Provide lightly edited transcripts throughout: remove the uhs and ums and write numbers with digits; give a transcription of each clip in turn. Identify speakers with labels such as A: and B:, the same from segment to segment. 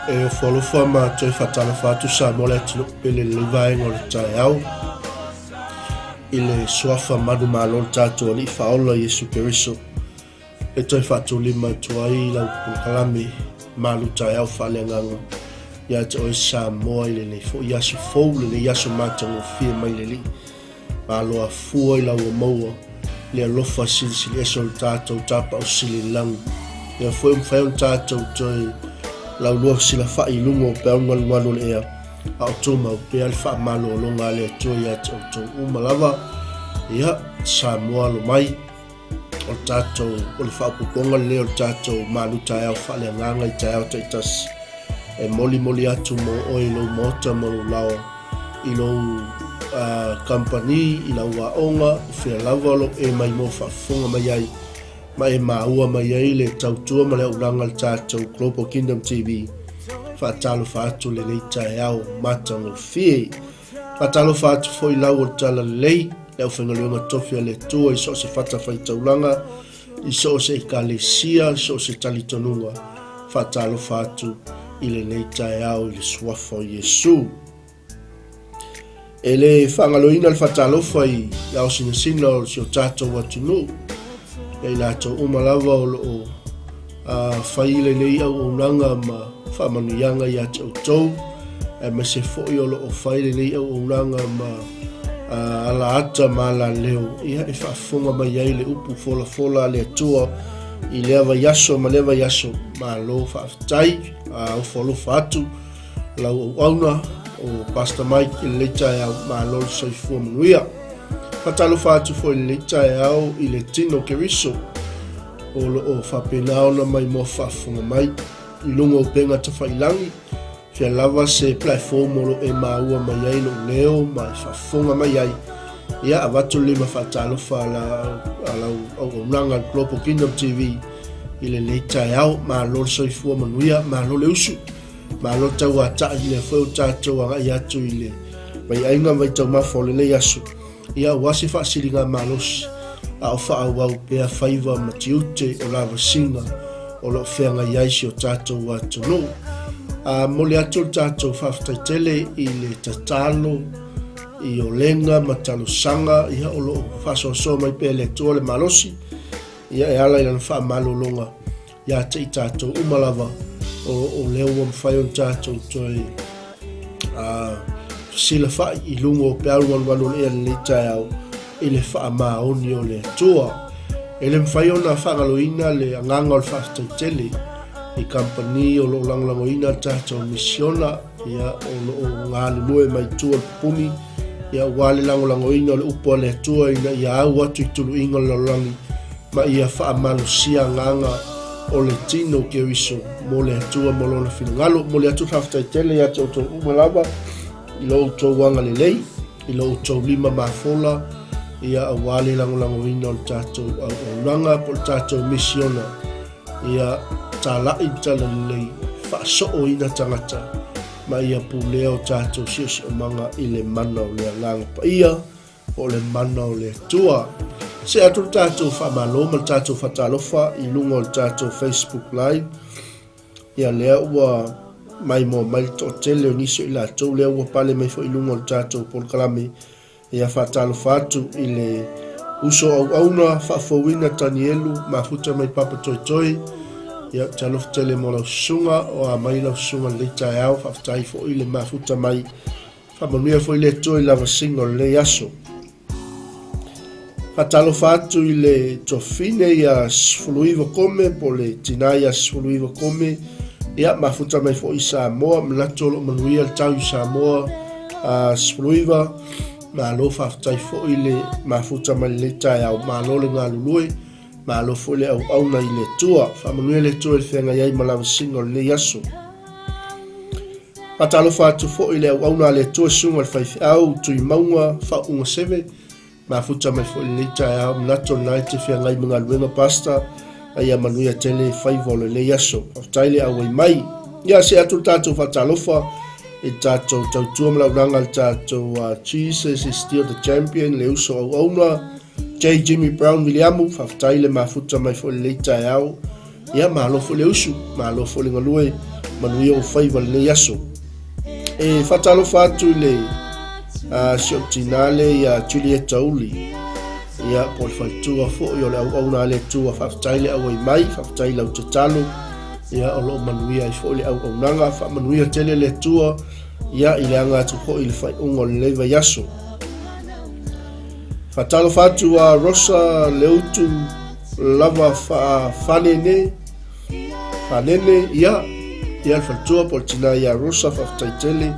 A: E ofo alofa ma toe faatalofa atu Samoa le atunuu pele i lenei vaega o le taeao i le suafa manumalo o le tatou Alii Faaola Iesu Keriso e toe faatulima atu ai lau polokalame malu taeao faaleagaga ia te oe Samoa i lenei foi aso fou, lenei aso matagofie mai le Alii. Malo afua i lau ua maua le alofa silisili ese o le tatou Tapaau Sili i le lagi. Lea foi ua mafai ona tatou toe laulua silafai i luga o peau galugalu o le ea, a o tumau pea le faamalologa a le Atua ia te outou uma lava. Ia, Samoa alo mai, o le tatou, o le faaopoopoga lenei o le tatou malu taeao faaleagaga i taeao taitasi e molimoli atu mo oe i lou maota ma lou laoa, i lou kamupani, i lau aoga, o fea lava o lo o e maimoa faafofoga mai ai, ma e maua mai ai le tautua ma le auaunaga a le tatou Global Kingdom TV. Faatalofa atu lenei taeao matagofie. Faatalofa atu foi lau o le Talalelei, le aufaigaluega tofi a le Atua i so o se fatafaitaulaga, i so o se ekalesia, i so o se talitonuga. Faatalofa atu i lenei taeao i le suafa o Iesu. E le faagaloina le faatalofa i ao sinasina o si o tatou atunuu, ia i latou uma lava o lo o fai lenei auaunaga ma faamanuiaga ia te outou, aemaise foi o lo o fai lenei auaunaga ma ala ata ma ala leo, ia e faafofoga mai ai le upu folafola a le Atua i lea vaiaso ma lea vaiaso. Malo faafetai, ofo alofa atu lau auauna o Pastor Mike i lenei taeao, malo le soifua manuia. Faatalofa atu foi i lenei taeao i le tino Keriso o lo o faapena ona maimoa faafofoga mai i luga o upega tafailangi, fea lava se platform o lo o e maua mai ai lou leo ma e faafofoga mai ai. Ia, avatu le lima faatalofa a lau auaunaga a le Global Kingdom TV i lenei taeao. Malo le soifua manuia, malo le usu, malo le tauatai, lea foi ua tatou agai atu i le vaiaiga ma vaitaumafa o lenei aso. Ia aua se faasiligamalosi, a o faaauau pea faiva ma tiute o lavasiga o lo o feagai ai si o tatou atunuu. A momoli atu le tatou faafetai tele i le tatalo, i olega ma talosaga, ia o lo o faasoasoa mai pea e le Atua le malosi, ia e ala i lana faamalologa ia te i tatou uma lava o lea ua mafai ona tatou toe fesilafai i luga o peau alualu o le ea lenei taeao i le faamaoni o le Atua. E le mafai ona faagaloina le agaga o le faafetai tele i kamupani o lo o lagolagoina le tatou misiona, ia, o lo o galulue mai tua le pupuni, ia, aua le lagolagoina o le upu a le Atua ina ia au atu i tuluiga o le lalolagi ma ia faamalosia agaga o le tino Keriso mo le Atua ma lona finagalo. Momoli atu le faafetai tele ia te outou uma lava i lo outou agalelei, i lo outou lima mafola, ia aua le lagolagoina o le tatou auaunaga po o le tatou misiona, ia talai le talalelei, faasooina tagata ma ia pulea o tatou siosiomaga i le mana o le Agaga Paia. O le mana o le Atua. See atu le tatou faamalo ma le tatou faatalofa i luga o le tatou Facebook Live. Ia lea ua maimoa mai le toatele o nisi o i latou lea ua pale mai foi i luga o le tatou polokalame. Ia faatalofa atu i le uso auauna faafouina Tanielu mafuta mai Papa Toetoe. Ia ou te alofa tele mo lau susuga, o a mai lau susuga lenei taeao, faafetai foi le mafuta mai. Faamanuia foi le Atua i lavasiga o lenei aso. Faatalofa atu i le tuafafine ia 19 Kome po o le tinā ia 19 Kome. Ia, mafuta mai foi i Samoa, manatu o lo o manuia le tau i Samoa a 19. Malo faafetai foi le mafuta mai lenei taeao, malo le galulue, malo foi le auauna i le Atua. Faamanuia le Atua i le feagai ai ma lavasiga o lenei aso. Faatalofa atu foi i le auauna a le Atua Susuga i le Faifeau Tuimauga Faauuga Seve, mafuta mai foi i lenei taeao, manatu o lena e te feagai ma galuega Pastor, a ia manuia tele faiva o lenei aso. Faafetai le auai mai. Ia, see atu le tatou faatalofa i le tatou tautua ma launaga le tatou Jesus is still the champion, le uso auauna, J. Jimmy Brown Viliamu, faafetai le mafuta mai foi i lenei taeao. Ia, malo foi le usu, malo foi le galue, manuia ou faiva lenei aso. E faatalofa atu i le si ou tinā le ia Julieta Uli, ia, po o le faletua foi o le auauna a le Atua, faafetai le auai mai, faafetai lau tatalo, ia, o lo o manuia ai foi le auaunaga, faamanuia tele le Atua, ia, i le aga atu foi i le faaiuga o lenei vaiaso. Faatalofa atu a Rosa Leutu lava faafanene, fanene, ia, ia le faletua po o le tinā ia Rosa, faafetai tele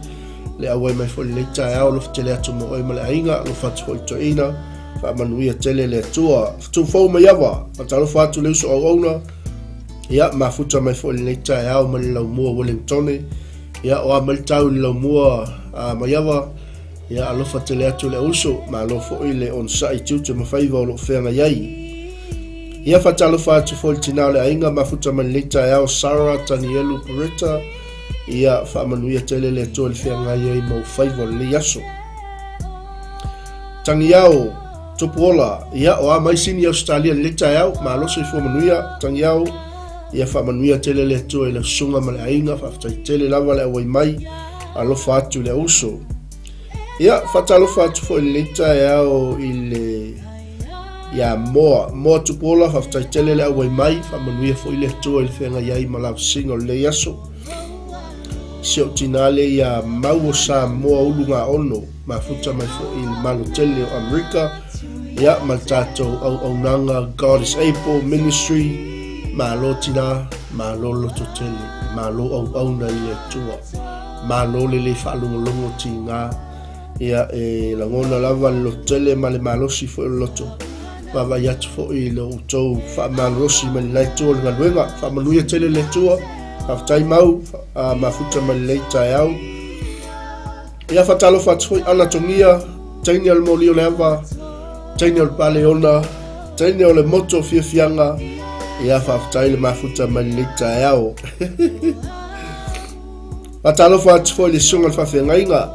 A: le auai mai foi lenei taeao, alofa tele atu mo oe ma le aiga, alofa atu foi i toeaina, Faamanuia tele le Atua. Tufou mai ava, faatalofa atu le uso auauna. Ia, mafuta mai foi lenei taeao mai le laumua Wellingtone. Ia, o a mai le tau i le laumua a Maiava. Ia, alofa tele atu le uso. Malo foi le onosai i tiute ma faiva o lo o feagai ai. Ia, faatalofa atu foi i le tina o le aiga, mafuta mai lenei taeao, Sarah Tanielu Pureta. Ia, faamanuia tele le Atua i le feagai ai ma ou faiva o lenei aso. Tagiao, Tupuola, ia o a mai sini Ausetalia lenei taeao, malo soifua manuia, Tagiao, ia faamanuia tele le Atua i lau susuga ma le aiga, faafetai tele lava le auai mai, alofa atu i le auso. Ia, faatalofa atu foi i lenei taeao i le ia Moa, Moa Tupuola, faafetai tele le auai mai, faamanuia foi le Atua i le feagai ai ma lavasiga o lenei aso. Si ou tina le ia Mau o Samoa Ulugaono, mafuta mai foi i le Malo tele o Amerika, ia ma le tatou auaunaga God is Able Ministry, malo tina, malo loto tele, malo auauna i le Atua, malo le le faalogologo tiga, Ia, e lagona lava le lototele ma le malosi foi o le loto. Vaavaai atu foi i lo outou faamalolosi mai lenei Atua o le galuega. Faamanuia tele le Atua. Faafetai mau, a mafuta mai lenei taeao. Ia, faatalofa atu foi Ana Togia, teine o le moli o le ava, teine o le paleona, teine o le moto o fiafiaga. Ia, faafetai le mafuta mai lenei taeao. Faatalofa atu foi i le susuga i le faafeagaiga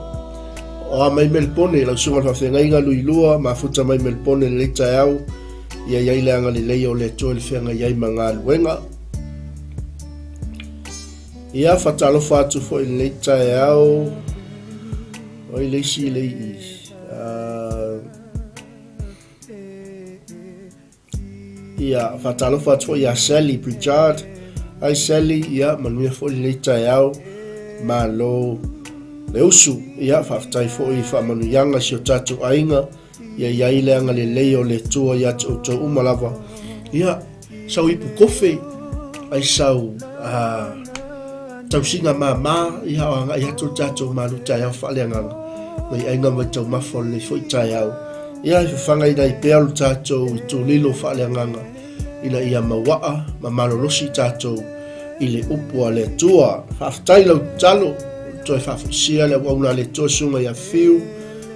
A: o a mai Melipone, lau susuga i le faafeagaiga Luilua, mafuta mai Melipone i lenei taeao, ia i ai le agalelei o le Atua i le feagai ai ma galuega. Ia, faatalofa atu foi i lenei taeao, oi le isi le i, Ia, faatalofa atu foi ia Sally Pritchard. Hi Sally, ia, manuia foi lenei taeao. Malo le usu. Ia, faafetai foi i faamanuiaga i si o tatou aiga. Ia i ai le agalelei o le Atua ia te outou uma lava. Ia, sau ipu kofe, ai sau tausiga māmā, ia o agai atu le tatou malu taeao faaleagaga. Mai aiga mai taumafa o lenei foi taeao. Ia e fafagaina ai pea lo tatou itulilo faaleagaga ina ia mauaa ma malolosi tatou i le upu a le Atua. Faafetai lau tatalo, toe faafoisia le auauna a le Atua susuga ia Fiu,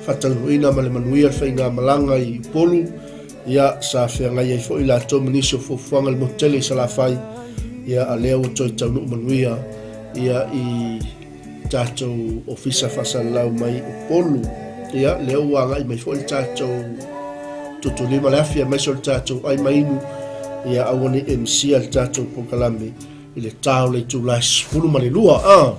A: faataunuuina ma le manuia le faigamalaga i Upolu, ia sa feagai ai foi latou ma nisi o fuafuaga i le motu tele i Salafai, ia a lea ua toe taunuu manuia ia i tatou ofisa faasalalau mai Upolu. Ia, lea ua agai mai foi le tatou tutulima le afi aemaise o le tatou ai ma inu, ia aua ne i emisia le tatou polokalame i le ta o le itula e 12. Ah.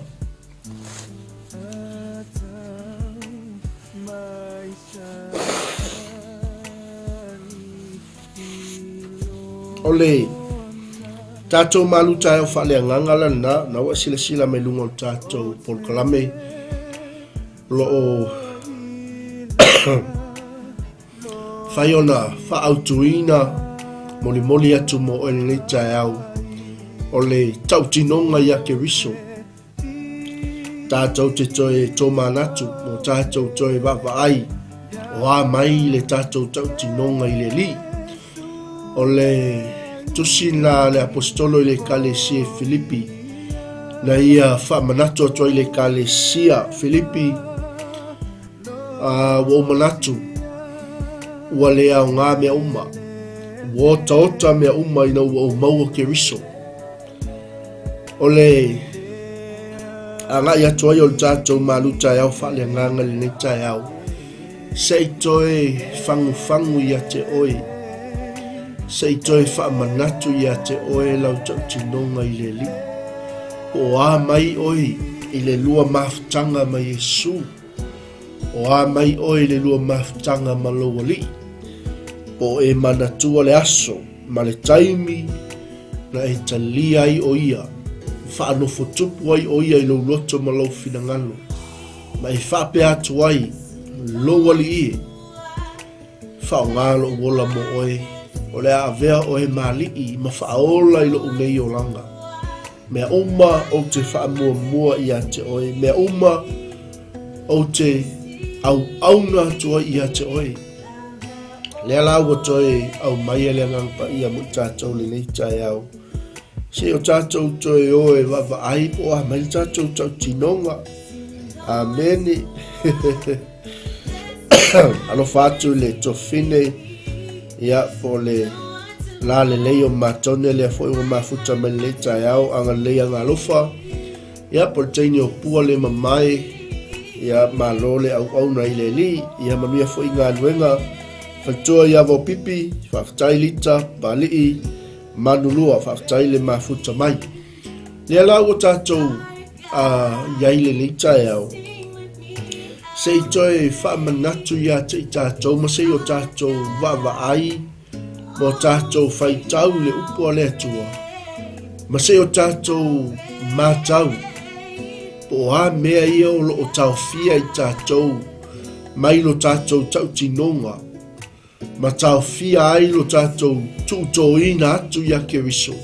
A: O le tatou malu taeao faaleagaga lana, na ua silasila mai luga o le tatou polokalame o lo o fai ona faaautuina molimoli atu mo oe lenei taeao o le tautinoga ia Keriso. Tātou te toe tōmanatu, mō tātou toe vaavaai, o a mai le tātou tautinoga i le Alii. O le tusi la le Aposetolo i le Ekalesia i Filipi, na ia faamanatu atu ai le Ekalesia Filipi, a ua ou manatu, ua le aoga mea uma, ua otaota mea uma ina ua ou maua Keriso. O le agai atu ai o le tatou malu taeao faaleagaga i lenei taeao, se i toe fagufagu ia te oe, se i toe faamanatu ia te oe lau tautinoga i le Alii. Po o a mai oe i le lua mafutaga ma Iesu, o a mai oe i le lua mafutaga ma lou Alii, po o e manatua le aso ma le taimi Na e talia ai ʻo ia, faanofotupu ai ʻo ia i lou loto ma lou finagalo, ma e faapea atu ai, Lou alii e, faaaoga loʻu ola mo ʻoe, o le a avea ʻoe ma aliʻi ma faaola i loʻu nei olaga. Mea uma ou te faamuamua ia te ʻoe, mea uma ou te auauna atu ai ia te ʻoe. Lea la ua toe aumaia le Agaga Paia mo i tatou lenei taeao. Se i o tatou toe o e vaavaai po o a mai le tatou tautinoga. Amene. Alofa atu i le tofine, ia, po o le la lelei o matone lea foi ua mafuta mai lenei taeao, agalelei agalofa. Ia, po o le teine o pua le mamae, ia, malo le auauna i le Alii, ia manuia foi galuega. Faletua ia Vaopipi, faafetai Lita, Papalii, Manulua, faafetai le mafuta mai. Lea la ua tatou uh, i ai lenei taeao, se i toe faamanatu ia te i tatou ma se i o tatou vaavaai ma o tatou faitau i le upu a le Atua, ma se i o tatou matau po o a mea ia o lo o taofia i tatou mai lo tatou tautinoga ma taofia ai lo tatou tuutoina atu ia Keriso,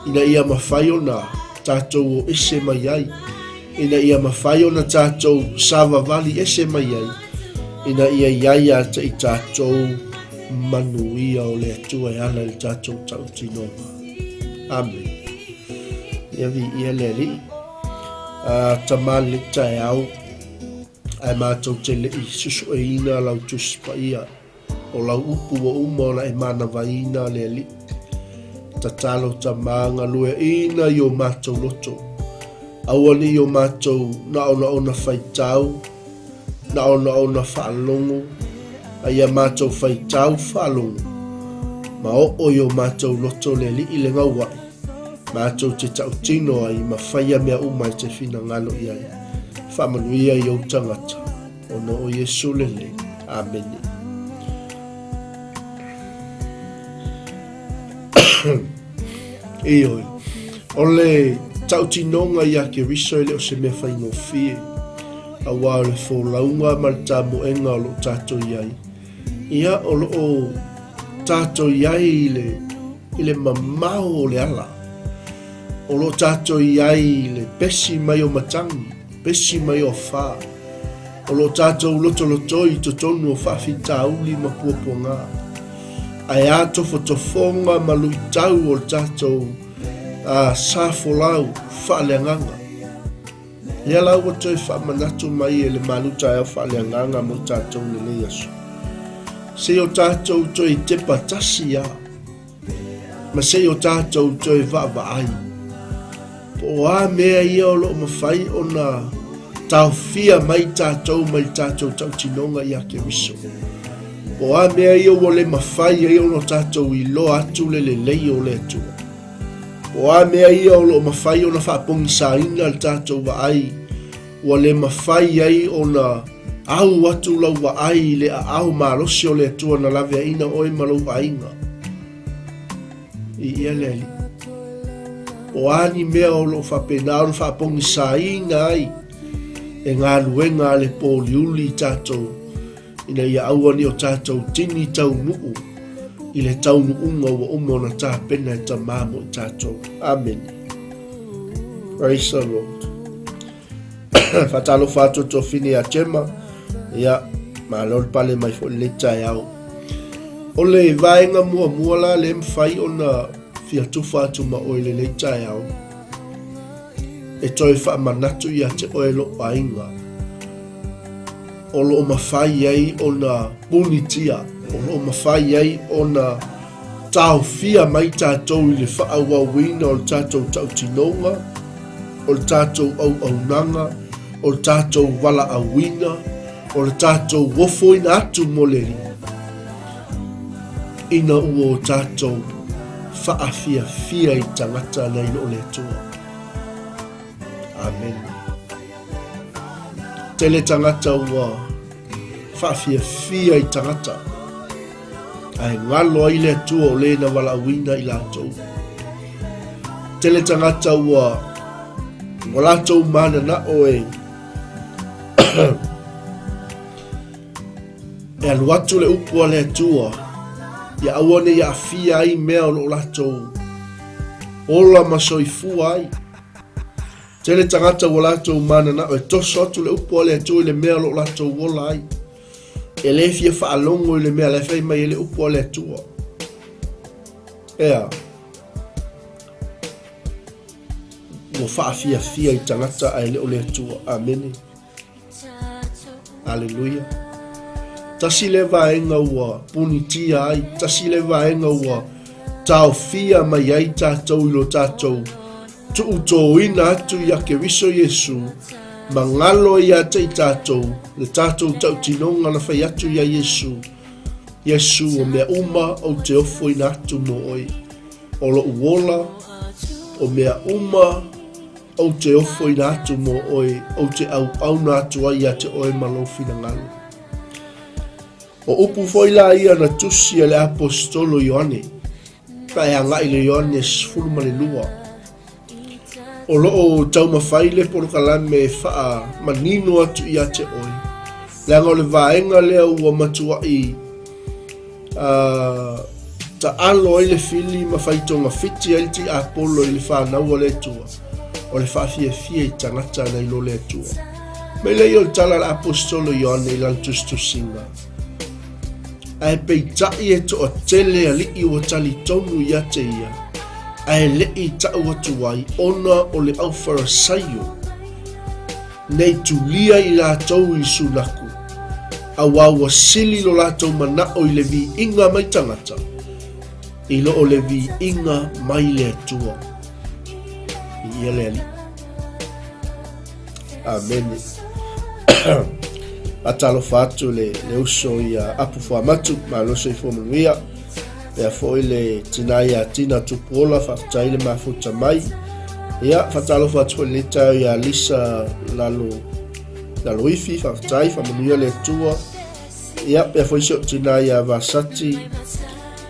A: ina ia mafai ona tatou o ese mai ai, ina ia mafai ona tatou savavali ese mai ai, ina ia i ai ia te i tatou manuia o le Atua e ala i le tatou tautinoga. Amene. Ia viia le Alii. A Tama le taeao, ae matou te le i susueina lau Tusi Paia. O lau upu ua uma ona e manavaina le Alii. Tatalo Tama galueaina i o matou loto. Aua ne i o matou naonaona faitau, naonaona faalogo, a ia matou faitau faalogo, ma oo i o matou loto le Alii le gaua'i, matou te tautino ai ma faia mea uma e te finagalo i ai. Faamanuia i ou tagata, ona o Iesu lenei. Amene. Ioe. O le tautinoga ia Keriso e le o se mea faigofie, auā o le folauga ma le tamoega o lo o tatou i ai, ia, o lo o tatou i ai i le, i le mamao o le ala. O lo o tatou i ai i le pesi mai o matagi, pesi mai o afā. O lo o tatou lotolotoi i totonu o faafitauli ma puapuaga. Ae a tofotofoga ma luitau o le tatou uh, sa folau faaleagaga. Lea la ua toe faamanatu mai e le malu taeao faaleagaga mo tatou lenei aso. Se i o tatou toe tepa tasi a. Ma se i o tatou toe vaavaai, po o a mea ia o lo o mafai ona taofia mai tatou mai le tatou tautinoga ia Keriso. Po o a mea ia ua le mafai ai ona tatou iloa atu le lelei o le Atua. Po o a mea ia o lo o mafai ona faapogisaina le tatou vaai ua le mafai ai ona au atu lau vaai i le aao malosi o le Atua na laveaina oe ma lou aiga. I ia le Alii. O a ni mea o lo o faapena ona faapogisaina ai e galuega a le pōliuli i tatou, ina ia aua ne i o tatou tini taunuu i le taunuuga ua uma ona tapena e Tama mo i tatou. Amene. Praise the Lord. Faatalofa atu tofine ia Gemma. Ia, malo le pale mai foi lenei taeao. O le vaega muamua la le mafai ona fia tufa atu ma oe lenei taeao. E toe faamanatu ia te oe lou aiga. O lo o mafai ai ona punitia, o lo o mafai ai ona taofia mai tatou i le faaauauina o le tatou tautinoga, o le tatou auaunaga, o le tatou valaauina, o le tatou ofoina atu mo le Alii, ina ua o tatou faafiafia i tagata nai lo le Atua. Amene. Tele tagata ua faafiafia i tagata, ae galo ai le Atua o le na valaauina i latou. Tele tagata ua ua latou mananao e e alu atu le upu a le Atua ia aua ne i aafia ai mea o lo o latou ola ma soifua ai. Tele tagata ua latou mananao e toso atu le upu a le Atua i le mea o lo o latou ola ai. E le fia faalogo i le mea la e fai mai ai le upu a le Atua. Ea. Ua faafiafia i tagata ae le o le Atua. Amene. Aleluia. Tasi lea vaega ua punitia ai, tasi lea vaega ua taofia mai ai tatou i lo tatou tuutōina atu ia Keriso Iesu, ma galo ai ia te i tatou le tatou tautinoga na fai atu ia Iesu. Iesu, o mea uma ou te ofoina atu mo oe. O lou ola, o mea uma ou te ofoina atu mo oe, ou te auauna atu ai ia te oe ma lou finagalo. O upu foi la ia na tusi e le aposetolo Ioane, pe a e agai i le Ioane 12. O lo o taumafai le polokalame e faamanino atu ia te oe, leaga o le vaega lea ua matuai uh, taalo ai le fili ma fai togafiti ai le tiapolo i le fanau a le Atua, o le faafiafia i tagata nai lo le Atua. Mai lea o le tala a le aposetolo Ioane i lana tusitusiga. Ae peitai e toatele alii ua talitonu ia te ia, ae le i tau atu ai ona o le aufarasaio, nei tulia i latou i sunaku, auā ua sili lo latou manaʻo i le viiga mai tagata, i lo o le viiga mai le Atua. Viia le Alii. Amene. Faatalofa atu le, le uso ia Apu Fuamatu, malo soifua manuia. Pea foi le tina ia Tina Tupuola, faafetai le mafuta mai. Ia, faatalofa atu foi lenei taeao ia Lisa Lalo, Laloifi, faafetai, faamanuia le Atua. Ia, pea foi si ou tina ia Vasati,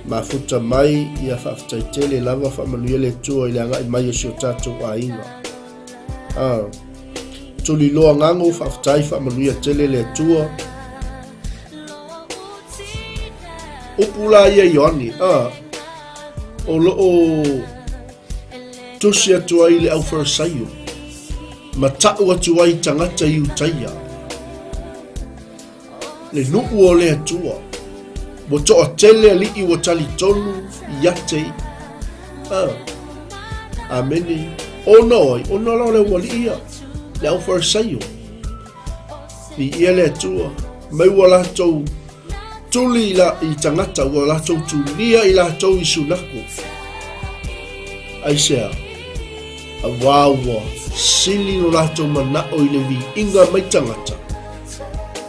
A: mafuta mai, ia faafetai tele lava, faamanuia le Atua i le agai mai o si o tatou aiga. Ah, Tuliloa Gago, faafetai, faamanuia tele le Atua. Upu la ia Ioane, ah, o lo o tusi atu ai le aufarasaio, ma tau atu ai tagata Iutaia. Le nuu o le Atua. Ua toatele alii ua talitonu ia te i. Ah. Amene. Ona oi, ona la o le ualii ia, le aufarasaio. Viia le Atua, mai ua latou tuli i, la, i tagata, ua latou tulia i latou i sunaku. Aisea, auā ua sili lo latou manaʻo i le viiga mai tagata,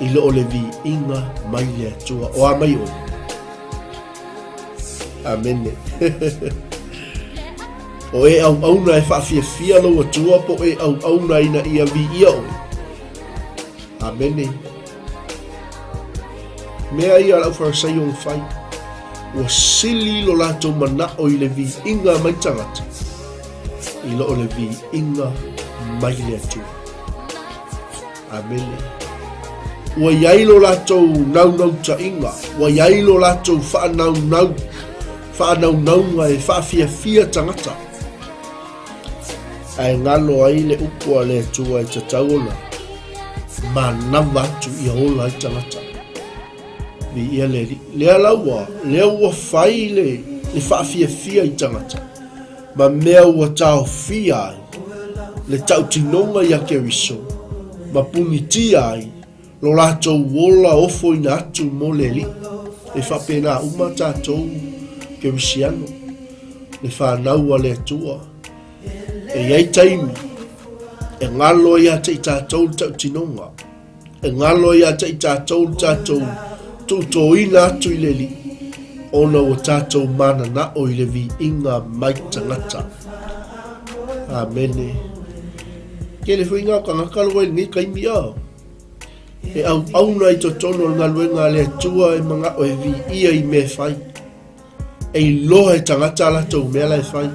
A: i lo o le viiga mai le Atua. O a mai oe? Amene. o e auauna e faafiafia lou Atua po o e auauna ina ia viia oe. Amene. Mea ia a le aufarasaio na fai, ua sili lo latou manaʻo i le viiga mai tagata, i lo o le viiga mai le Atua. Amene. Ua i ai lo latou naunautaiga, ua i ai lo latou faanaunau, faanaunauga e faafiafia tagata. Ae galo ai le upu a le Atua e tatau ona manava atu ia ola ai tagata. Viia le Alii. Lea la ua, lea ua fai le, le faafiafia i tagata, ma mea ua taofia ai le tautinoga ia Keriso, ma punitia ai lo latou ola ofoina atu mo le Alii. E faapena uma tatou Kerisiano, le fanau a le Atua. E i ai taimi e galo ai ia te i tatou le tautinoga, e galo ai ia te i tatou le tatou tuutoina atu i le Alii, ona ua tatou mananao i le viiga mai tagata. Amene. Tele foi ngā tagata loa i lenei taimi a. E auauna i totonu o le galuega a le Atua e manao e viia i mea e fai. E iloa e tagata a latou mea la e fai.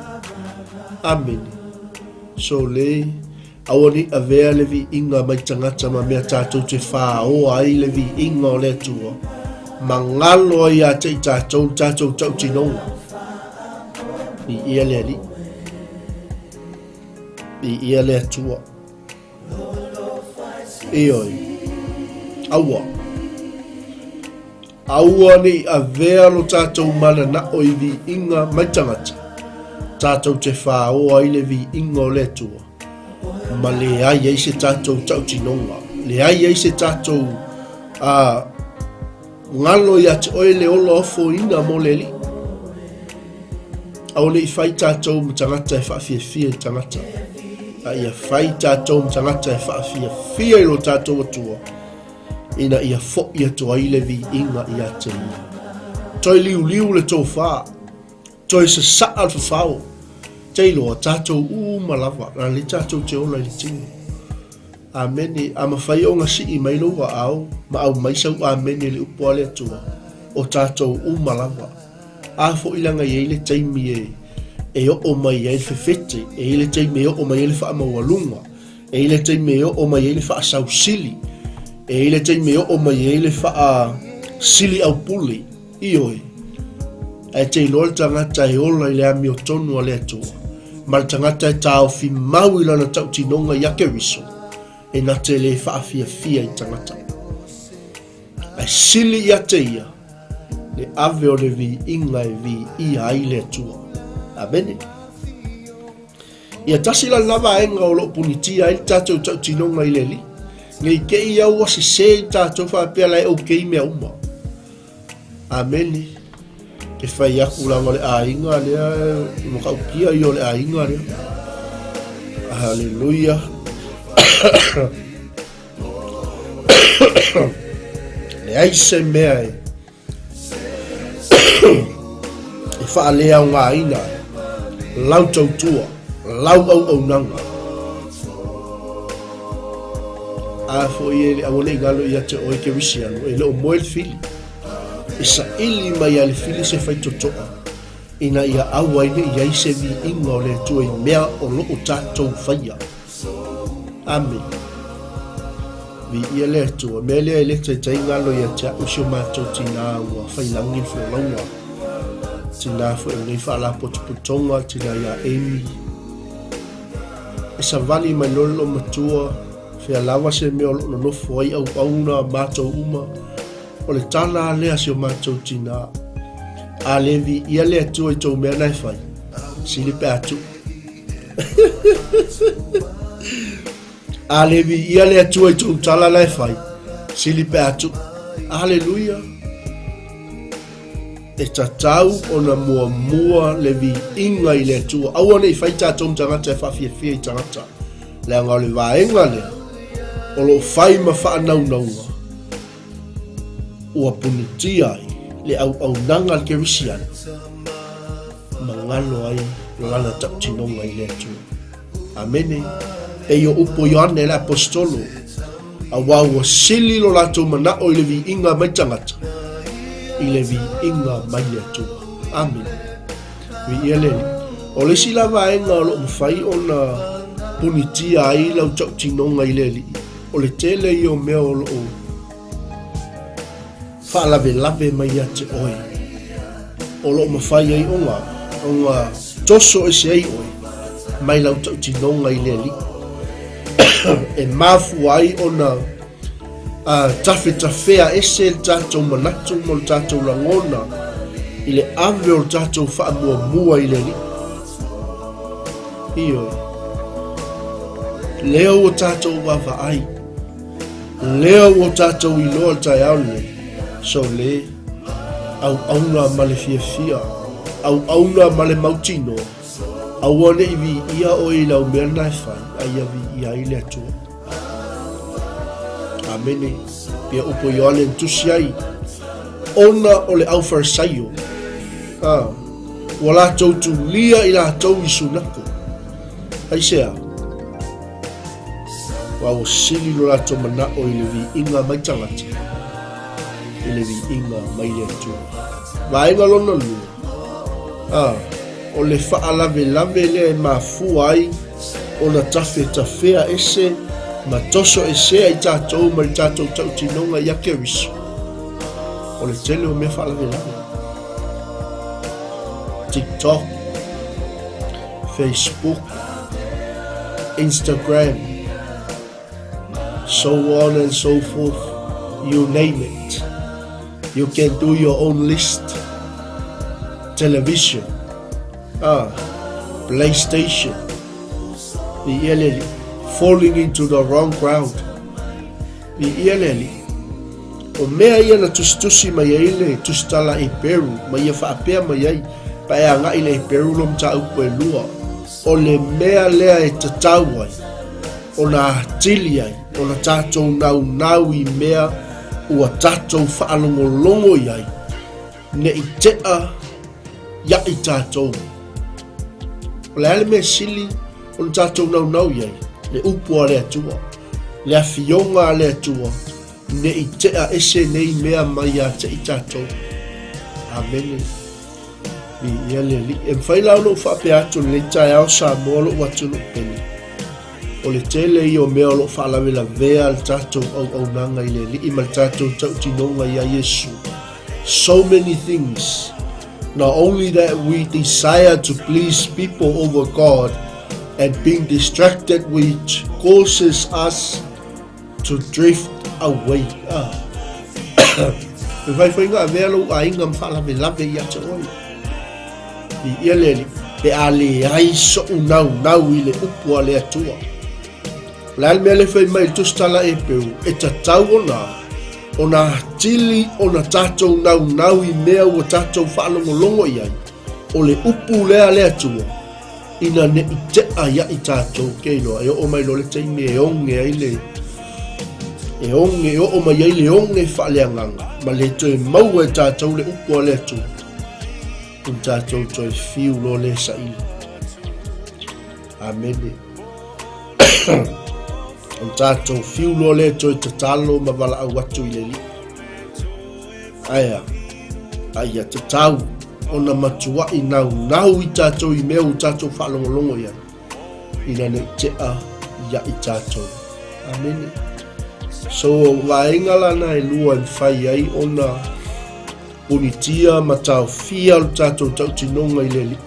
A: Amene. So le, aua ne i avea le viiga mai tagata ma mea tatou te whāoa ai le viiga o le Atua, ma ngalo ai ia te i tatou le tatou tautinoga. Viia le Alii. Viia le Atua. Ioe. Aua. Aua ne i avea lo tatou mananao i viiga mai tagata, tatou te fāoa ai le viiga o le Atua, ma leai ai se tatou tautinoga, leai ai se tatou a, galo ia te oe le ola ofoina mo le Alii. Aua ne i fai tatou ma tagata e faafiafia i tagata, a ia fai tatou ma tagata e faafiafia i lo tatou Atua, ina ia foʻi atu ai le viiga ia te Ia. Toe liuliu le tofa, toe sasaa le fafao, te iloa tatou uma lava, la le tatou te ola i le tino. Amene. A mafai ona sii mai lou aao ma aumai sau amene i le upu a le Atua, o tatou uma lava. A foi leaga e i ai le taimi e, e oo mai ai le fefete, e i ai le taimi e oo mai ai le faamaualuga, E i ai le taimi e oo mai ai le faasausili. E i ai le taimi e oo mai ai le faasili aupule. Ioe. Ae te iloa le tagata e ola i le amiotonu a le Atua, ma le tagata e taofi mau i lana tautinoga ia Keriso, e na te le faafiafia i tagata. Ae sili ia te ia le ave o le viiga e viia ai le Atua. Amene. Ia tasi la lena vaega o lo o punitia ai le tatou tautinoga i le Alii. Nei te i au ua sese i tatou faapea la e okay mea uma. Amene. Ke fai aku leaga o le aiga lea, matautia ia o le aiga lea. Haleluia. Leai se mea e e faaleaogaina lau tautua, lau auaunaga. A foi e le aua ne i galo ia te oe Kerisiano, e le o moe le fili. E saili mai a le fili se faitotoa, ina ia aua ai ne i ai se viiga o le Atua i mea o lo o tatou faia. Amene. Viia le Atua. Mea lea e le taitai galo ia te au si o matou tinā ua failangi le folauga. Tinā foi o lenei faalapotopotoga, tinā ia Amy. E savali mai loa le loomatua, fea lava se mea o lo o nonofo ai auauna matou uma. O le tala a lea si o matou tinā. A le viia le Atua i tou mea na e fai, sili pe a tuu. A le viia le Atua i tou tala la e fai, sili pe a tuu. Aleluia! E tatau ona muamua le viiga i le Atua. Aua ne i fai tatou ma tagata e faafiafia i tagata. Leaga o le vaega lea, o lo o fai ma faanaunauga ua punitia ai le auaunaga a le Kerisiano ma galo ai lana tautinoga i le Atua. Amene. Pei o upu o Ioane le Aposetolo, auā ua sili lo latou manao i le viiga mai tagata, i le viiga mai le Atua. Amene. Viia le Alii. O le isi la vaega o lo o mafai ona punitia ai lau tautinoga i le Alii, o le tele ia o mea o lo o faalavelave mai ia te oe, o lo o mafai ai ona, ona toso ese ai oe mai lau tautinoga i le Alii. E mafua ai ona uh, tafetafea ese le tatou manatu ma le tatou lagona i le ave o le tatou faamuamua i le Alii. Ioe. Lea ua tatou vaavaai Lea ua tatou iloa le taeao lenei, sole, auauna ma le fiafia, auauna ma le mautinoa, aua ne i viia oe i lau mea na e fai, a ia viia ai le Atua. Amene. Pia upu Ioane na tusi ai, ona o le Aufarisaio, a, ua latou tulia i latou i sunako. Aisea? Aua ua sili lo latou manao i le viiga mai tagata, i le viiga mai le Atua. Vaega lona lua, a, o le faalavelave lea e mafua ai ona tafetafea ese ma toso esea i tatou mai le tatou tautinoga ia Keriso, o le tele o mea faalavelave. TikTok, Facebook, Instagram, so on and so forth, you name it. You can do your own list. Television. Ah, PlayStation. Viia le Alii. Falling into the wrong crowd. Viia le Alii. O mea ia na tusitusi mai ai le tusitala Heperu, ma ia faapea mai ai, pa e agai le Heperu lo mataupu e lua, o le mea lea e tatau ai, ona atili ai, ona tatou naunau i mea ua tatou faalogologo i ai, ne i tea ia i tatou. O le a le mea sili ona tatou naunau i ai? Le upu a le Atua, le afioga a le Atua, ne i tea ese nei mea mai ia te i tatou. Amene. Viia le Alii. E mafai la ona ou faapea atu i lenei taeao Samoa lou atunuu pele. O le tele ia o mea o lo o faalavelavea le tatou auaunaga i le Alii ma le tatou tautinoga iā Iesu. So many things. Not only that we desire to please people over God and being distracted which causes us to drift away. Ah. E whaiwhainga avea lou aiga ma faalavelave ia te oe. Viia le Alii, pe a leai soʻu naunau i le upu a le Atua. O le a le mea lea e fai mai i le tusitala Eperu, e tatau ona, ona atili ona tatou naunau i mea ua tatou faalogologo i ai, o le upu lea a le Atua, ina ne i tea ia i tatou, ke iloa, e oo mai loa le taimi e oge ai le, e oge, e oo mai ai le oge faaleagaga, ma le toe maua e tatou le upu a le Atua, ona tatou toe fiu loa lea e saili. Amene. Ona tatou fiu loa lea e toe tatalo ma valaau atu i le Alii. Ae a? A ia tatau ona matuai naunau i tatou i mea ua tatou faalogologo i ai, ina ne i tea ia i tatou. Amene. So, o vaega lana e lua e mafai ai ona punitia ma taofia lo tatou tautinoga i le Alii,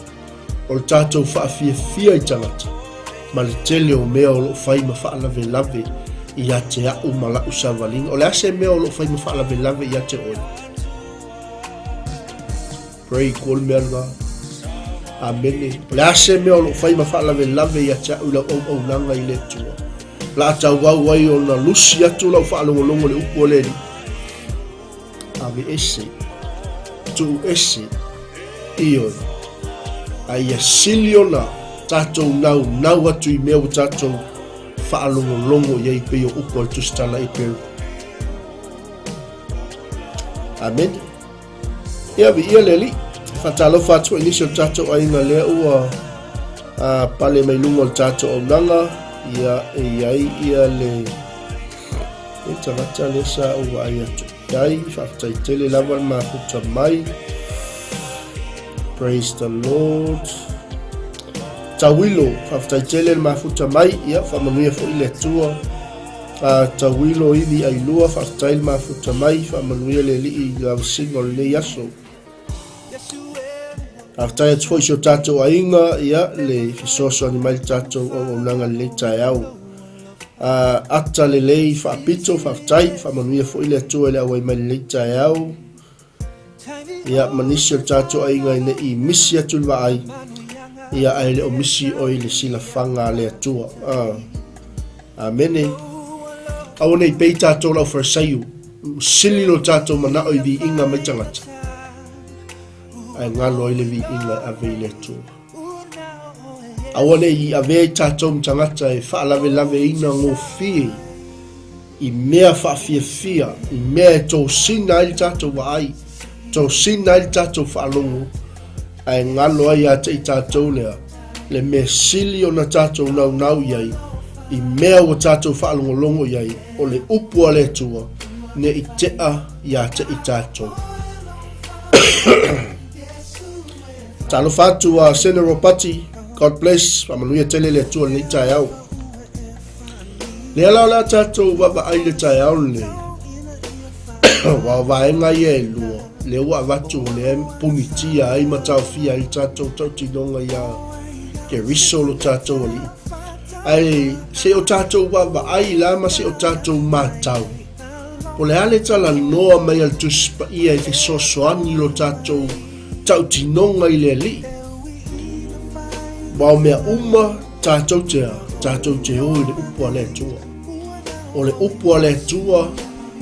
A: o le tatou faafiafia i tagata, ma le tele o mea o lo o fai ma faalavelave ia te au ma la'u savaliga. O le a se mea o lo o fai ma faalavelave ia te oe? Pray ko le mea lena. Amene. O le a se mea o lo o fai ma faalavelave ia te au i lau auaunaga i le Atua? La a tauau ai ona lusi atu lau faalogologo i le upu a le Alii. Ave ese, tuu ese, ioe, a ia sili ona tatou naunau atu i mea ua tatou faalogologo i ai pei o upu a le Tusitala Eperu. Amene. Ia, viia le Alii. Faatalofa atu i nisi o le tatou aiga lea ua pale mai luga o le tatou aunaga. Ia, e i ai ia le E tagata lea sa ou vaai atu i ai, faafetai tele lava le mafuta mai. Praise the Lord. Tauilo, faafetai tele le mafuta mai, ia faamanuia foi le Atua. Tauilo ivi ailua, faafetai le mafuta mai, faamanuia le Alii i lavasiga o lenei aso. Faafetai atu foi i si o tatou aiga, ia le fesoasoani mai le tatou auaunaga i lenei taeao. Ata lelei faapito, faafetai, faamanuia foi le Atua i le auai mai lenei taeao. Ia, ma nisi o le tatou aiga ina i misi atu le vaai, ia ae le o misi oe i le silafaga a le Atua. Amene. Aua nei pei tatou lau Farisaiu, sili lo tatou manao i viiga mai tagata, ae galo ai le viiga e ave i le Atua. Aua ne i avea i tatou ma tagata e faalavelaveina gofie i mea faafiafia, i mea e tosina ai le tatou vaai, tosina ai le tatou faalogo, ae galo ai ia te i tatou lea le mea sili ona tatou naunau i ai, i mea ua tatou faalogologo i ai, o le upu a le Atua, ne i tea ia te i tatou. Talofa atu a Sene Ropati, God bless, faamanuia tele le Atua lenei taeao. Lea la o le a tatou vaavaai le taeao lenei. Aua o vaega ia e lua, lea ua avatu o lea e punitia ai ma taofia ai le tatou tautinoga iā Keriso lo tatou Alii. Ae se o tatou vaavaai la ma se o tatou matau. Po o le a le talanoa mai a le Tusi Paia e fesoasoani i lo tatou tautinoga i le Alii? Aua o mea uma tatou te a, tatou te o i le upu a le Atua. O le upu a le Atua,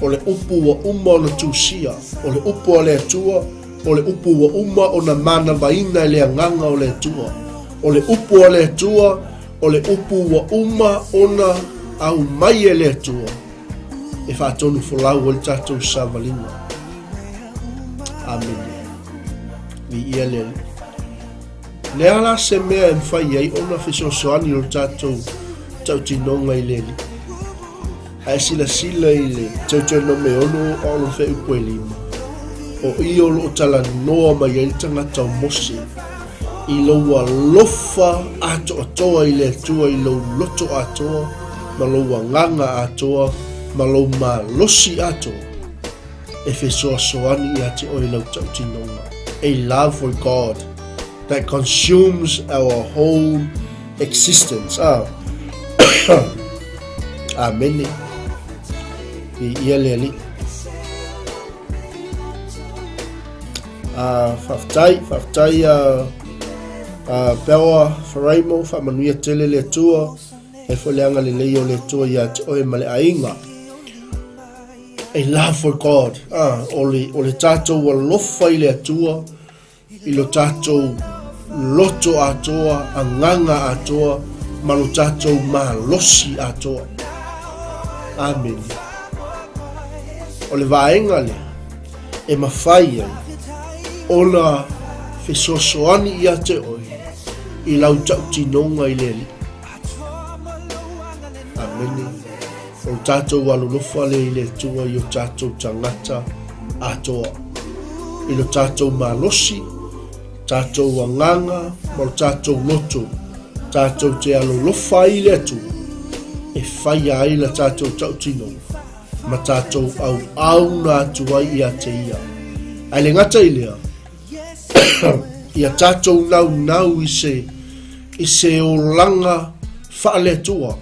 A: o le upu ua uma ona tusia. O le upu a le Atua, o le upu ua uma ona manavaina e le Agaga o le Atua. O le upu a le Atua, o le upu ua uma ona aumai e le Atua e faatonufolau ai le tatou savaliga. Amene. Viia le Alii. Le a la se mea e mafai ai ona fesoasoani lo tatou tautinoga i le Alii? A e silasila i le Teuteronome 6 a o lona fuaiupu e 5, o i o lo o talanoa mai ai le tagata o Mose i lou alofa atoatoa i le Atua i lou loto atoa ma lou agaga atoa ma lou malosi atoa e fesoasoani ia te oe i lau tautinoga. A love for God that consumes our whole existence. Ah. Amene. Viia le Alii. Ah, faafetai, faafetai a uh, Pewa Faraimo, faamanuia tele le Atua, e foi le agalelei o le Atua ia te oe ma le aiga. A love for God. Ah, o le, o le tātou alofa i le Atua, i lo tatou loto atoa, agaga atoa, ma lo tatou malosi atoa. Amene. O le vaega lea e mafai ai ona fesoasoani ia te oe i lau tautinoga i le Alii. Amene. O le tatou alolofa lea i le Atua i o tatou tagata atoa, i lo tatou malosi, tatou agaga ma lo tatou loto, tatou te alolofa ai i le Atua, e faia ai la tatou tautinoga ma tatou auauna atu ai ia te Ia. Ae le gata i lea, ia tatou naunau i se, i se olaga faale-Atua,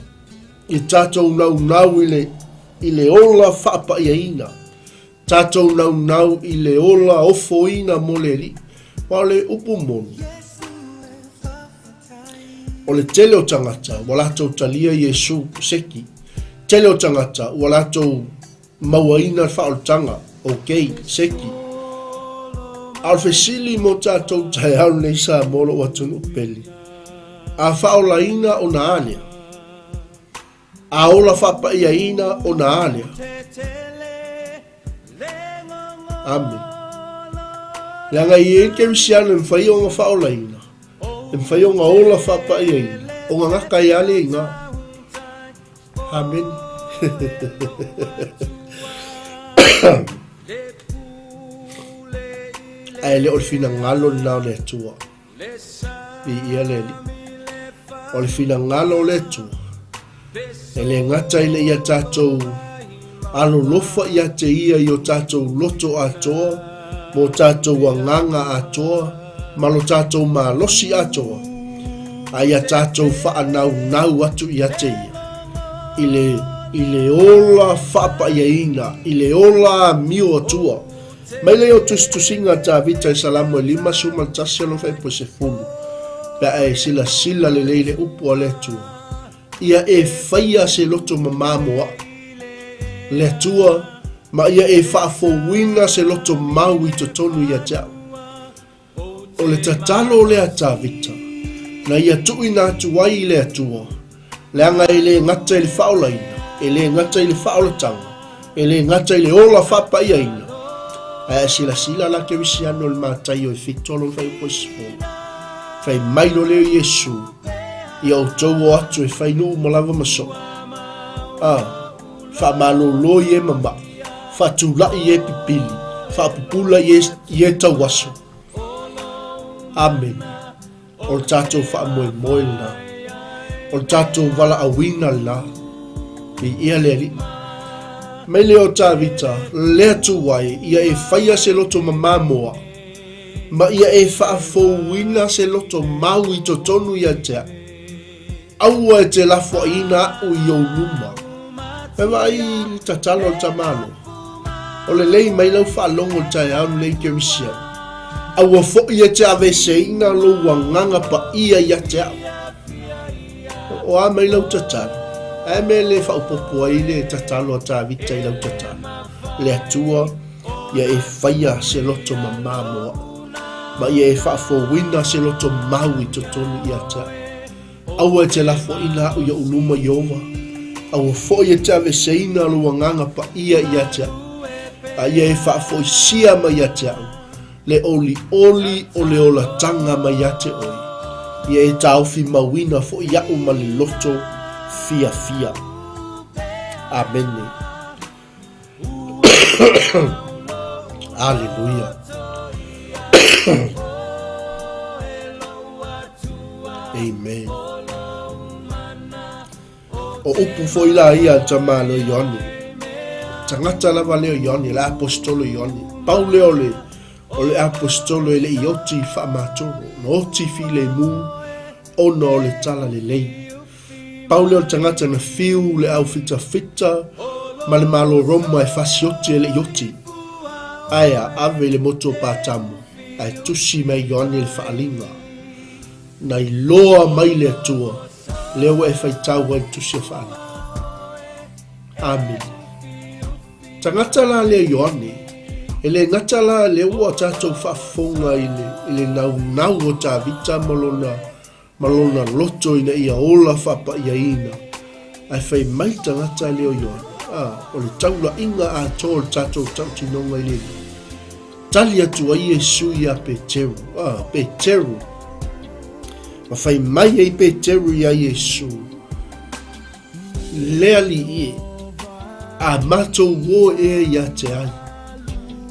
A: I tatou naunau i le, i le ola faapaiaina, tatou naunau i le ola ofoina mo le Alii. Aua o le upu moni, o le tele o tagata ua latou talia Iesu seki, tele o tagata ua latou mauaina le faaolataga, ok, seki. A o le fesili mo tatou taeao lenei Samoa lou atunuu pele, a faaolaina ona a lea? A ola faapaiaina ona a lea? Amene. Leaga e i ai le kerisiano e mafai ona faaolaina, e mafai ona ola faapaiaina, ona gata ai lava lea i ina. Amene. Ae le o le finagalo lena o le Atua. Viia le Alii. O le finagalo o le Atua, e le gata ina ia tatou alolofa ia te Ia i o tatou loto atoa, ma o tatou agaga atoa, ma lo tatou malosi atoa, a ia tatou faanaunau atu ia te Ia, i le, i le ola faapaiaina, i le ola amio Atua. Mai lea o tusitusiga a Tavita i Salamo e 51 alofa e 10, pe a e silasila lelei i le upu a le Atua, ia e faia se loto mamā mo a'u, le Atua, ma ia e faafouina se loto mau i totonu ia te a'u. O le tatalo lea a Tavita, na ia tuuina atu ai i le Atua, leaga e le gata i le faaolaina, e le gata i le faaolataga, e le gata i le ola faapaiaina, ae a silasila la Kerisiano i le Mataio e 7 lona fuaiupu e 10, fai mai loa lea o Iesu, Ia outou o atu e fai nuu ma lava ma soo, a faamalolo i e mama'i, faatula'i i e pipili, faapupula i e tauaso. Amene. O le tatou faamoemoe lena. O le tatou valaauina lena. Viia le Alii. Mai lea o Tavita, le Atua e, ia e faia se loto mamā mo a'u, ma ia e faafouina se loto mau i totonu ia te a'u. Aua e te lafoaiina aʻu i ou luma. E vaai i le tatalo a le tamaloa. O lelei mai lau faalogo i le taeao lenei Kerisiano. Aua foi e te aveeseina lou agaga paia ia te au. O a mai lau tatalo? A e mea le faaopoopo ai le tatalo a Tavita i lau tatalo? Le Atua, ia e faia se loto mamā mo au, ma ia e faafouina se loto mau i totonu ia te au. Aua e te lafoaina aʻu i oʻu luma, Ieova, aua foi e te aveeseina lou agaga paia ia te aʻu, a ia e faafoisia mai ia te aʻu le ʻoliʻoli o le olataga mai ia te ʻoe, ia e taofi mauina foi aʻu ma le loto fiafia. Amene. Aleluia. Amen. O upu foi la ia a tamalo Ioane. Tagata lava lea o Ioane, le apostolo Ioane. Pau lea o le, o le apostolo e le i oti faamatoro, na oti filemu ona o le tala lelei. Pau lea o le tagata na fiu le au fitafita ma le Malo Roma e fasioti e le i oti. Ae a ave i le motu o Patamo, ae tusi mai Ioane le faaliga. Na iloa mai le Atua, lea ua e faitau ai le tusi o faaliga. Amene. Tagata la lea Ioane, e le gata la lea ua tatou faafofoga i le, i le naunau o Tavita ma lona ma lona loto ina ia ola faapaiaina, ae fai mai le tagata lea o Ioane, a, o le taulaiga atoa o le tatou tautinoga i lenei. Tali atu ai Iesu iā Peteru, a, Peteru. Ma fai mai ai Peteru iā Iesu, Le Alii e, a matou o ea ia te ai,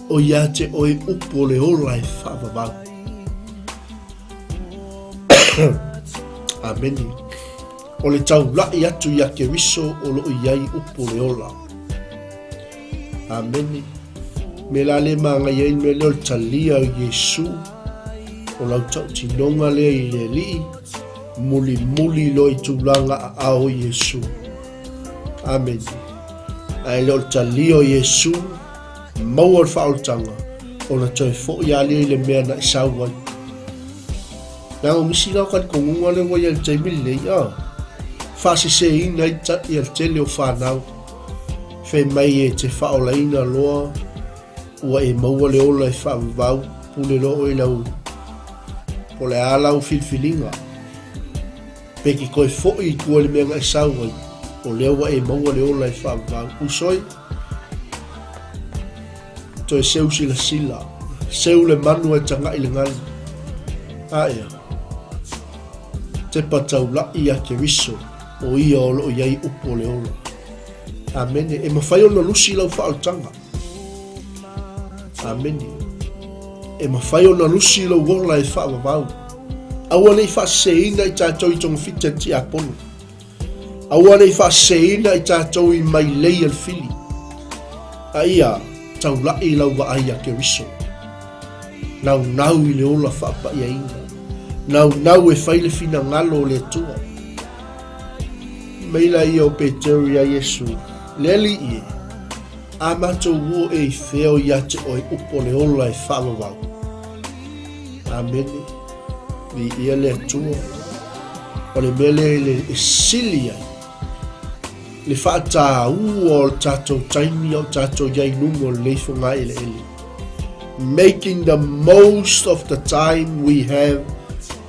A: o ia te oe upu o le ola e faavavau. Amene. O le taulaʻi atu iā Keriso o lo o i ai upu o le ola. Amene. Me la le māngai ai le mea lea o le talia o Iesu, o lau tautinoga lea i le Alii, mulimuli loa i tulaga aao o Iesu. Amene. Ae le o le talia o Iesu, maua le faaolataga, ona toe foi lava lea i le mea na e sau ai. Leaga o nisi la o talitonuga lea ua i ai i le taimi lenei, a, faaseseina ai ia le tele o fanau. Fai mai e te faaolaina loa ua e maua le ola e faavavau, pule loa oe i lau, po o le a lau filifiliga. Pe te toe foi i tua i le mea na e sau ai, o lea ua e maua le ola e faavavau. Uso e, toe seu silasila, seu le manu ae tagaʻi le galu. A ea, tepa taulaʻi iā Keriso, o ia o lo o i ai upu o le ola. Amene. E mafai ona lusi lau faaolataga. Amene. E mafai ona lusi lou ola e faavavau. Aua ne i faaseseina i tatou i togafiti a le tiakono. Aua ne i faaseseina i tatou i mailei a le fili. A ia taulaʻi lau vaai iā Keriso. Naunau i le ola faapaiaina. Naunau e fai le finagalo o le Atua. Mai laia o Peteru iā Iesu, Le Alii e, a matou o e i fea o ia te oe upu o le ola e faavavau? Amene. Viia le Atua. O le mea lea le e sili ai le faataua o le tatou taimi a o tatou i ai i luga o lenei fogaeleele. Making the most of the time we have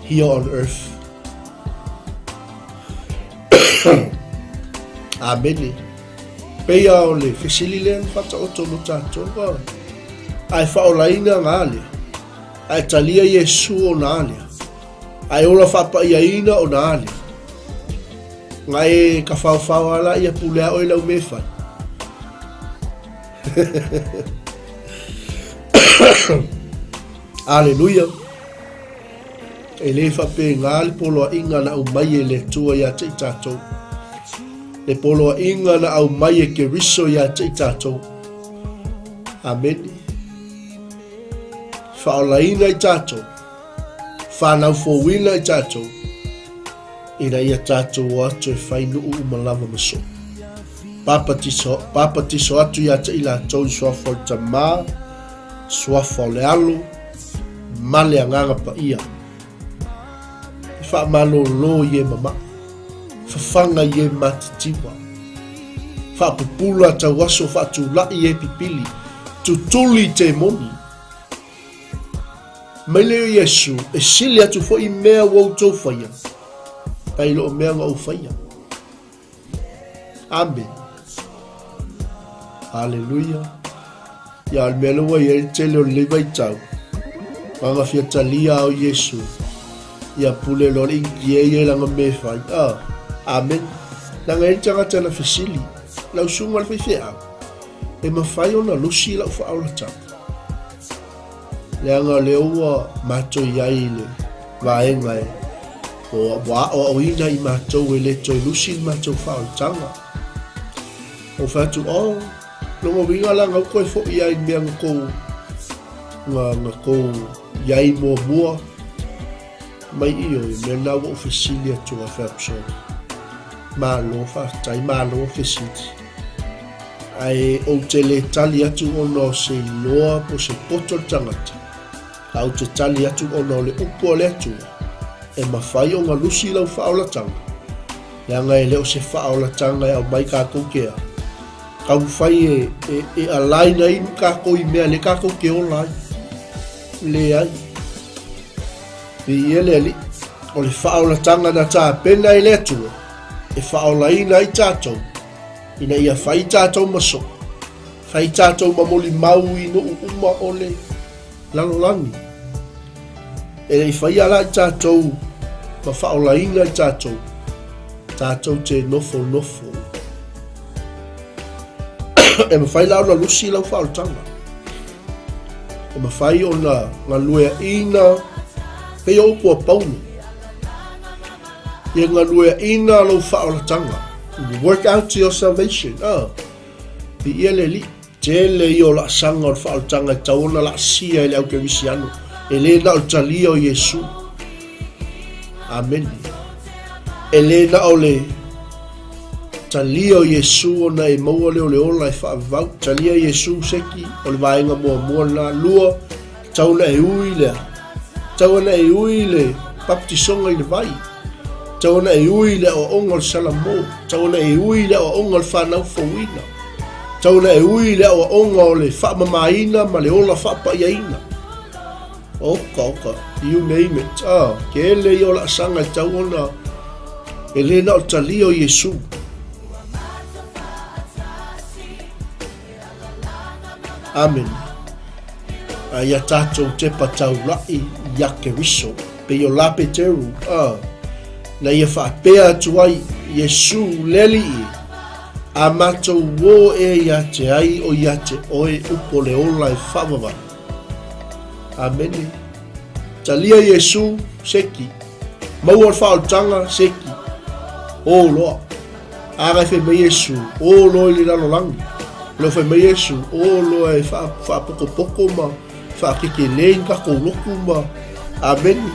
A: here on earth. Amene. Peia o le fesili lea na faataoto mo tatou. Ae faaolaina ngā lea. Ae talia Iesu o nā lea. Ae ola faapaiaina o nā lea. Ngā e ka whaowhao ala ia pule a oe lau me whai. Aleluia. E le faapena le poloaiga na aumai e le Atua ia te i tatou. Le poloaiga na aumai e Keriso ia te i tatou. Amene. Faaolaina i tatou, whanau fouina i tatou, ina ia tatou o atu e fai nuu uma lava ma soo. Papatiso, papatiso atu ia te i latou i suafa o le Tamā, suafa o le Alo, ma le Agaga Paia. E faamalōlō i e mamaʻi, fafaga i e matitiwa, faapupula tauaso faatulaʻi e pipili, tutuli i temoni. Mai lea o Iesu, e sili atu foi mea ua outou faia, nai lo o mea na ou faia. Amene. Aleluia. Ia, o le mea lea ua i ai le tele o lenei vaitau, na fia talia au Iesu, ia pule loa le inikie ia i lana mea e fai. Ah, amene. Leaga e i ai le tagata na fesili, lau susuga i le faifeau, e mafai ona lusi lau faaolataga? Leaga o lea ua matou i ai i le vaega e ua aoaoina i matou e le toe lusi le matou faaolataga. Ou fai atu, oh, lona uiga la na ua toe foi ai i mea na tou, na tou i ai muamua. Mai ioe, mea na ua ou fesili atu ai, fai atu, sorry. Malo faafetai, malo fesili. Ae ou te le tali atu ona o se iloa po o se poto le tagata, a ou te tali atu ona o le upu a le Atua, e mafai ona lusi lau faaolataga, leaga e le o se faaolataga e aumai tatou te a, taumafai e, e, e align ai tatou i mea lea tatou te ola ai. Leai. Viia le Alii. O le faaolataga na tapena e le Atua e faaolaina ai tatou, ina ia fai tatou ma soo, fai tatou ma molimau i nuu uma o le lalolagi. E le i faia la i tatou ma faaolaina i tatou, tatou te nofonofo. E mafai la ona lusi lau faaolataga. E mafai ona galueaina pei o upu a Paulo. Ia galueaina lou faaolataga. Work out your salvation. Ah, viia le Alii. Tele ia o laasaga o le faaolataga e tatau ona laasia e le au kerisiano. E le na o le talia o Iesu. Amene. E le na o le talia o Iesu ona e maua lea o le ola e faavavau. Talia Iesu seki o le vaega muamua lena. Lua, Tau ona e ui le a? Tau ona e ui le baptisoga i le vai. Tau ona e ui le aoaoga o le Salamo. Tau ona e ui le aoaoga o le fanau fouina. Tau ona e ui le aoaoga o le faamamaina ma le ola faapaiaina. Oka, oka, you name it. Ah, tele ia o laasaga e tau ona e le na o le talia o Iesu. Amene. A ia tātou tepa taulaʻi iā Keriso, pei o la Peteru, a, na ia faapea atu ai, Iesu, le Alii, a mātou ō ea iā te ai o iā te oe upu o le ola e faavavau. Amene. Talia Iesu, seki. Maua le faaolataga, seki. Ō loa. A gai fai mai Iesu, o loa i le lalolagi. O lea fai mai Iesu, o loa e faapokopoko ma faakekele i ni tatou lotu ma amene.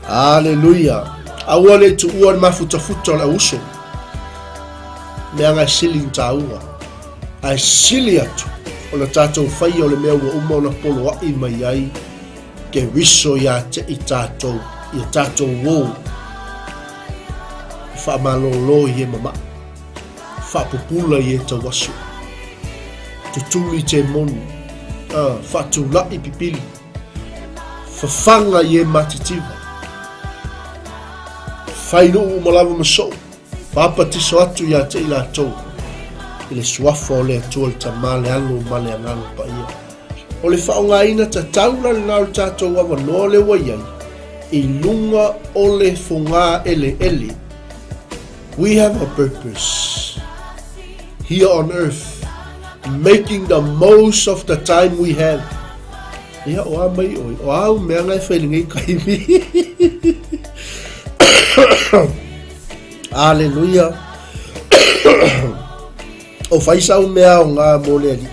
A: Aleluia. Aua le tuua le mafutafuta o le auuso. Leaga e sili ni tāua. Ae sili atu o le tatou faia o le mea ua uma ona poloaʻi mai ai Keriso iā te i tātou, i a tātou ō. E faamalōlō i e mamaʻi, faapupula i e tauaso, tutuli te moni, ā, faatulaʻi pipili, fafaga i e matitiva, fai nuu uma lava ma soo, papatiso atu iā te i latou, i le suafa o le Atua le Tama, le Alo ma le Agaga Paia. O le faaaogaina tatau la lena o le tatou avanoa lea ua i ai i luga o le fogā eleele. We have a purpose here on earth, making the most of the time we have. Ia, o a mai ʻoe, o āu mea na e fai i lenei taimi. Aleluia. O fai sau mea o ngā mō le Alii.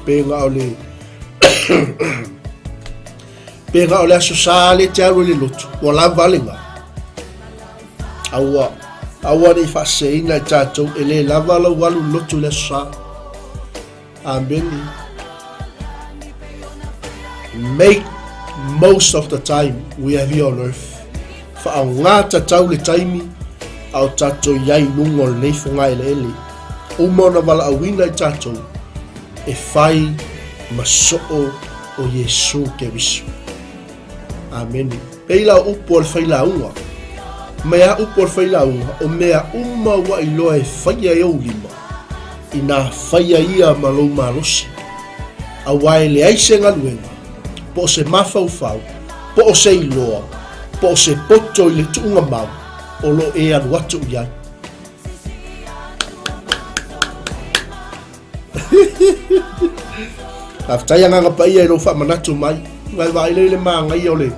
A: Pe ngā o le... Pe ngā o le aso sā le te alu i le lotu. Ua lava le ngā. Aua, aua ne i faaseseina i tatou, e le lava lou alu i le lotu i le Aso Sa. Amene. Make most of the time we have here on earth. Faaaoga tatau le taimi a o tatou i ai i luga o lenei fogaeleele. Uma ona valaauina i tatou e fai ma soo o Iesu Keriso. Amene. Pei la o upu a le failauga. Mai a upu a le failauga, o mea uma ua iloa e faia e ou lima, inā faia ia ma lou malosi. Auā e leai se galuega, po o se mafaufau, po o se iloa, po o se poto i le tuuga mau o lo o e alu atu i ai. Faafetai Agaga Paia i lou faamanatu mai. Vae vaai lea i le manaia o le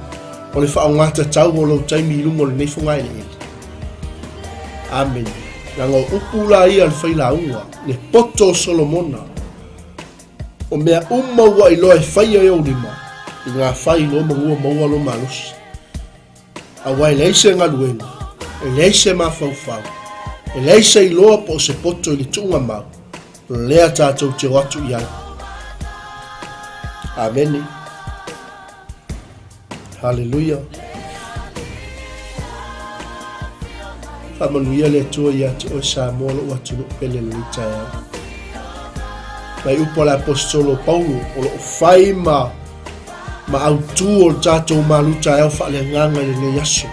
A: o le faaaogatatau o lou taimi i luga o lenei fogaeleele. Amene. Leaga o upu la ia a le failauga, le poto o Solomona, o mea uma ua iloa e faia e ou lima, i ngā fai loa manua maua lo malosi. Aua e leai se galuega, e leai se mafaufau, e leai se iloa po o se poto i le tuuga mau, o lea tatou te o atu i ai. Amene. Haleluia. Faamanuia le Atua ia te oe Samoa lou atunuu pele lenei taeao. Mai upu a le Aposetolo Paulo o lo o fai ma ma autu o le tatou malu taeao faaleagaga i lenei aso.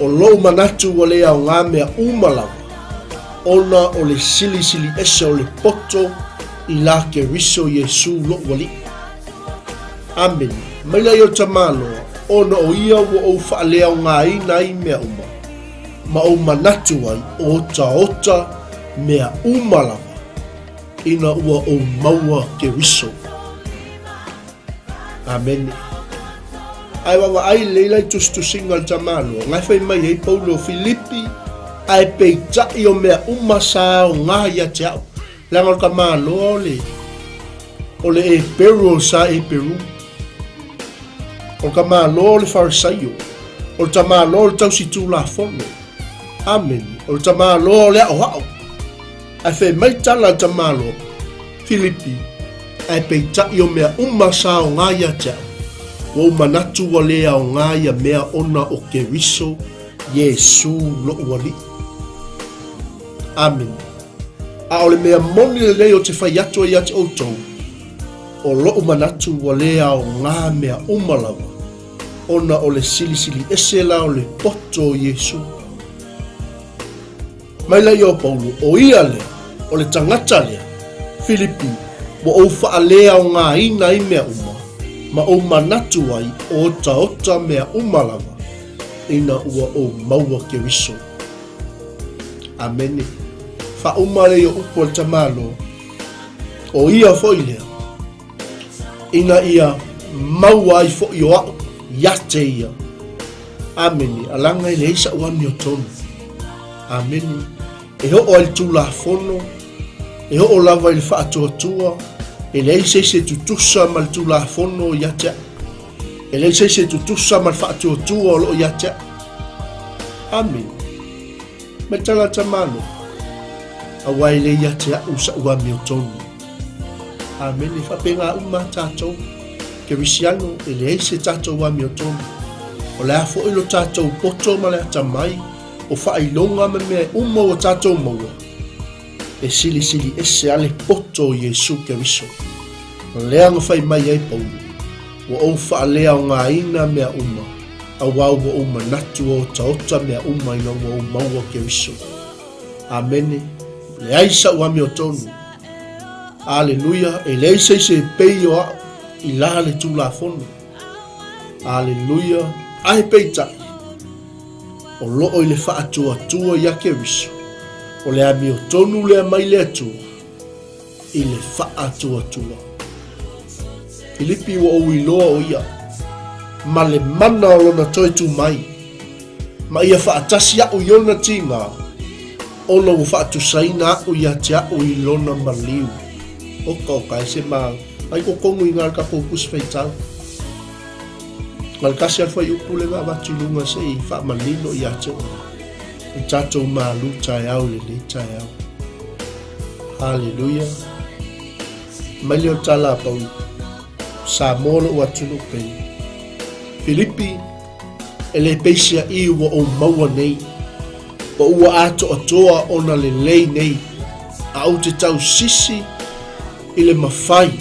A: O lou manatu ua le aoga mea uma lava, ona o le silisili ese o le poto i la Keriso Iesu lou Alii. Amene. Mai lai o le tamaloa, ona o ia ua ou faaleaogaina ai mea uma, ma ou manatu ai o otaota mea uma lava, ina ua ou maua Keriso. Amene. Ae vaavaai lelei la i tusitusiga a le tamaloa, na e fai mai ai Paulo o Filipi, ae peitai o mea uma sa aoga ia te au. Leaga o le tamaloa o le, o le Eperu o sa Eperu. O le tamaloa o le Farisaio. O le tamaloa o le tausi tulafono. Amene. O le tamaloa o le aoao. Ae fai mai tala a le tamaloa, Filipi, ae peitai o mea uma sa aoga ia te au, ua ou manatu ua le aoga ia mea ona o Keriso Iesu lou Alii. Amene. A o le mea moni lelei ou te fai atu ai ia te outou, o lou manatu ua le aoga mea uma lava, ona o le silisili ese la o le poto o Iesu. Mai laia o Paulo, o ia lea, o le tagata lea, Filipi, ua ou faaleaogaina ai mea uma, ma ou manatu ai o otaota mea uma lava, ina ua ou maua Keriso. Amene. Faauma lea o upu a le tamaloa, o ia foi lea, ina ia maua ai foi o a'u ia te ia. Amene. Alaga e leai sa'u amiotonu. Amene. E oo ai le Tulafono, e oo lava i le faatuatua, e leai se isi e tutusa ma le Tulafono ia te a'u. E leai se isi e tutusa ma le faatuatua o lo o ia te a'u. Amene. Me tagata malo, aua e le ia te a'u sa'u amiotonu. Amene. Faapena uma a tatou Kerisiano, e leai se tatou amiotonu. O le a foi lo tatou poto ma le atamai, o faailoga ma mea uma ua tatou maua, e silisili ese a le poto o Iesu Keriso. O lea na fai mai ai Paulo, Ua ou faaleaogaina mea uma, auā ua ou manatu o otaota mea uma ina ua ou maua Keriso. Amene. Leai sa'u amiotonu. Aleluia, e leai se isi e pei o a'u i la le Tulafono. Aleluia, ae peitai, o lo'o i le faatuatua iā Keriso, o le amiotonu lea mai le Atua, i le faatuatua. Filipi ua ou iloa o ia, ma le mana o lona toe tu mai, ma ia faatasi a'u i ona tiga, ona ua faatusaina a'u ia te a'u i lona maliu. Oka oka e se ma ai totonu i nga le tatou tusi faitau. Na le tasi a le fuaiupu le na avatu i luga se i faamanino ia te oe. Le tatou malu taeao i lenei taeao. Haleluia. Mai lea o tala a Paulo. Samoa lou atunuu pele. Filipi, e le peisiaʻi ua ou maua nei, po ua atoatoa ona lelei nei, a ou te tausisi i le mafai,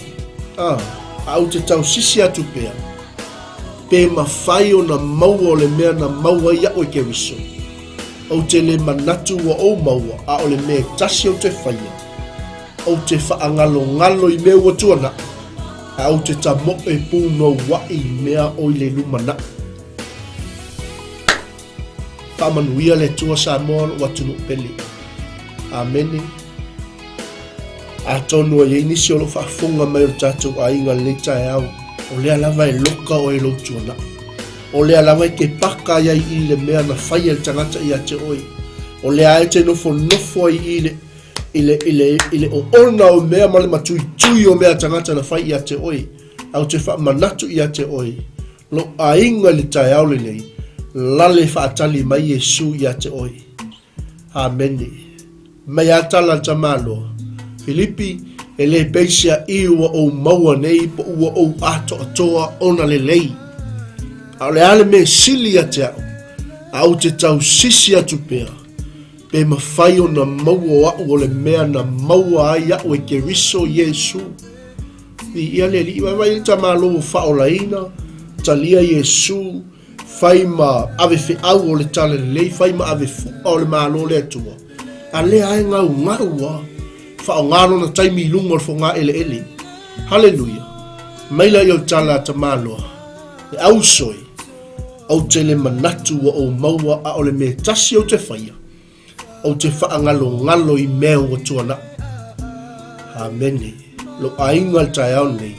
A: a, a ou te tausisi atu pea, pe mafai ona maua o le mea na maua ai iaʻu e Keriso. Ou te le manatu ua ou maua, a o le mea e tasi ou te faia, ou te faʻagalogalo i mea ua tuanaʻi, a ou te tamoe punouaʻi i mea o i le lumanaʻi. Faamanuia le Atua Samoa loʻu atunuu pele. Amene. Atonu e i ai nisi o lo o faafofoga mai o le tatou aiga i lenei taeao, o lea lava e loka oe i lou tuanai. O lea lava e te paka ai i le mea na faia e le tagata ia te oe. O lea e te nofonofo ai i le i le, i le, i le oona o mea ma le matuitui o mea a tagata na fai ia te oe. A ou te faamanatu ia te oe, lou aiga i le taeao lenei, lale faatali mai Iesu ia te oe. Amene. Mai a tala le tamaloa. Filipi, e le peisiaʻi ua ou maua nei po ua ou atoatoa ona lelei. A o le a le mea sili ia te au, a ou te tausisi atu pea, pe mafai ona maua o aʻu o le mea na maua ai aʻu e Keriso Iesu. Viia le Alii, vaivai le tamaloa ua faaolaina, talia Iesu, Fai ma ave feau o le Talalelei, fai ma ave fuʻa o le Malo o le Atua, a lea e gaugau a faaaoga lona taimi i luga o le fogaeleele. Haleluia! Mai laia o le tala a Tamaloa, le auso e, Ou te le manatu ua ou maua a o le mea tasi ou te faia, ou te faʻagalogalo i mea ua tuanaʻi. Amene. Lou aiga i le taeao lenei,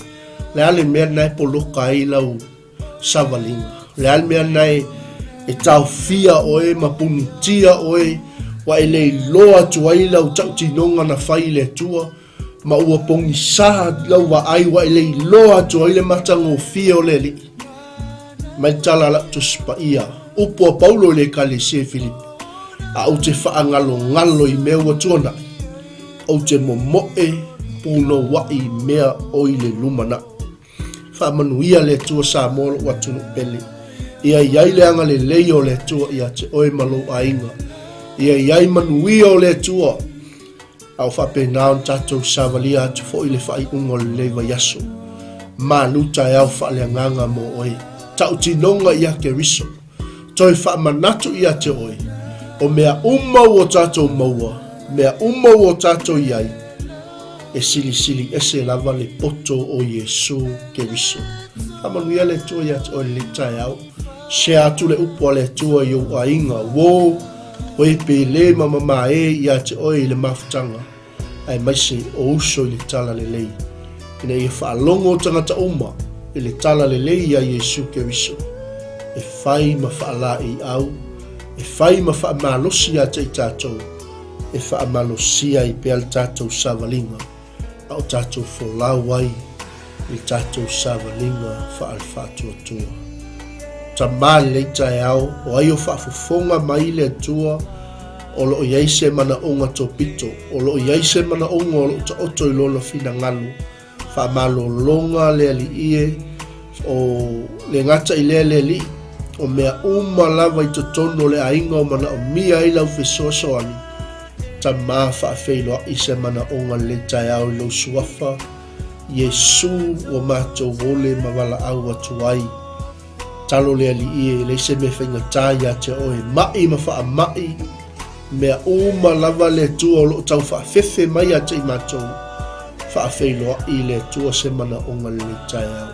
A: le a le mea lena e poloka ai lau savaliga. O le a le mea lena e taofia oe ma punitia oe, ua e le iloa atu ai lau tautinoga na fai i le Atua, ma ua pogisā lau vaai ua e le iloa atu ai le matagofie o le Alii. Mai tala a lau Tusi Paia, upu a Paulo i le Ekalesia i Filipi, A ou te faʻagalogalo i mea ua tuanaʻi, ou te momoe punouaʻi i mea o i le lumanaʻi. Faamanuia le Atua Samoa lou atunuu pele. Ia i ai le agalelei o le Atua ia te oe ma lou aiga. Ia i ai manuia o le Atua. A o faapena ona tatou savalia atu foi le faaiuga o lenei vaiaso. Malu taeao faaleagaga mo oe. Tautinoga ia Keriso. Toe faamanatu ia te oe, o mea uma ua tatou maua, mea uma ua tatou i ai, e silisili ese lava le poto o Iesu Keriso. Faamanuia le Atua ia te oe i lenei taeao. Share atu le upu a le Atua i ou aiga, uo, oe pele ma mamae ia te oe i le mafutaga. aemaise o uso i le talalelei, ina ia faalogo tagata uma i le talalelei iā Iesu Keriso, e fai ma faalaeiau, e fai ma faamalosi ia te i tatou, e faamalosia ai pea le tatou savaliga a o tatou folau ai i le tatou savaliga faale-faatuatua. Tama lelei taeao, o ai o faafofoga mai le Atua o lo o i ai se manaoga topito, o lo o i ai se manaoga o lo o taoto i lona finagalo, faamalologa le Alii e, o le gata i lea le Alii, o mea uma lava i totonu o le aiga o manaomia ai lau fesoasoani, Tama faafeiloai se manaoga lelei taeao i lou suafa, Iesu ua matou ole ma valaau atu ai. Talo le Alii e leai se mea faigata ia te oe, maʻi ma faamaʻi, mea uma lava le Atua o lo o tau faafefe mai ia te i matou. Faafeiloai le Atua se manaoga lenei taeao.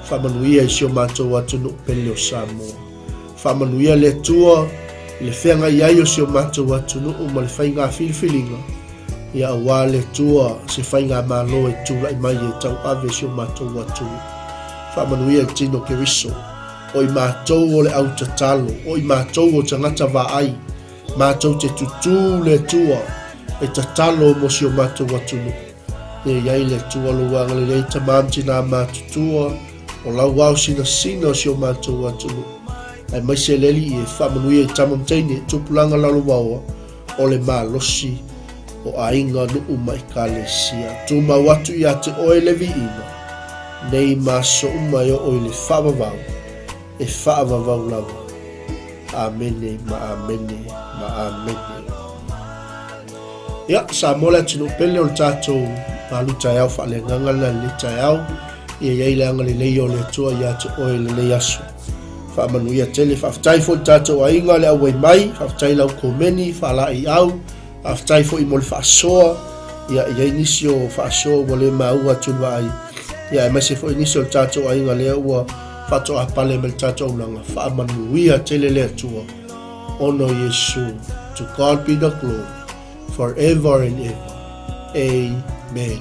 A: Faamanuia i si o matou atunuu pele o Samoa. Faamanuia le Atua i le feagai ai o si o matou atunuu ma le faiga filifiliga, ia aua le Atua se faigamalo e tulai mai e tauave si o matou atunuu. Faamanuia i tino Keriso, o i matou o le au tatalo, o i matou o tagata vaai, matou te tutū le Atua e tatalo mo si o matou atunuu. Ia i ai le Atua lou agalelei tama ma tinā matutua, o lau ao sinasina o si o matou atunuu. Aemaise le Alii e faamanuia i tama ma teine, tupulaga lalovaoa o le malosi o aiga, nuu ma ekalesia. Tumau atu ia te oe le viiga, nei ma aso uma e oo i le faavavau, e faavavau lava. Amene ma amene ma amene. Ia, Samoa le atunuu pele o le tatou malu taeao faaleagaga lena i lenei taeao. Ia i ai le agalelei o le Atua ia te oe i lenei aso. Faamanuia tele. Faafetai foi i le tatou aiga le auai mai. Faafetai lau komeni, faalaeiau. Faafetai foi mo le faasoa. Ia, i ai nisi o faasoa ua le maua atu i le vaai. Ia, aemaise foi nisi o le tatou aiga lea ua faatoa pale mai le tatou aulaga. Faamanuia tele le Atua ona o Iesu. To God be the glory forever and ever. Amen.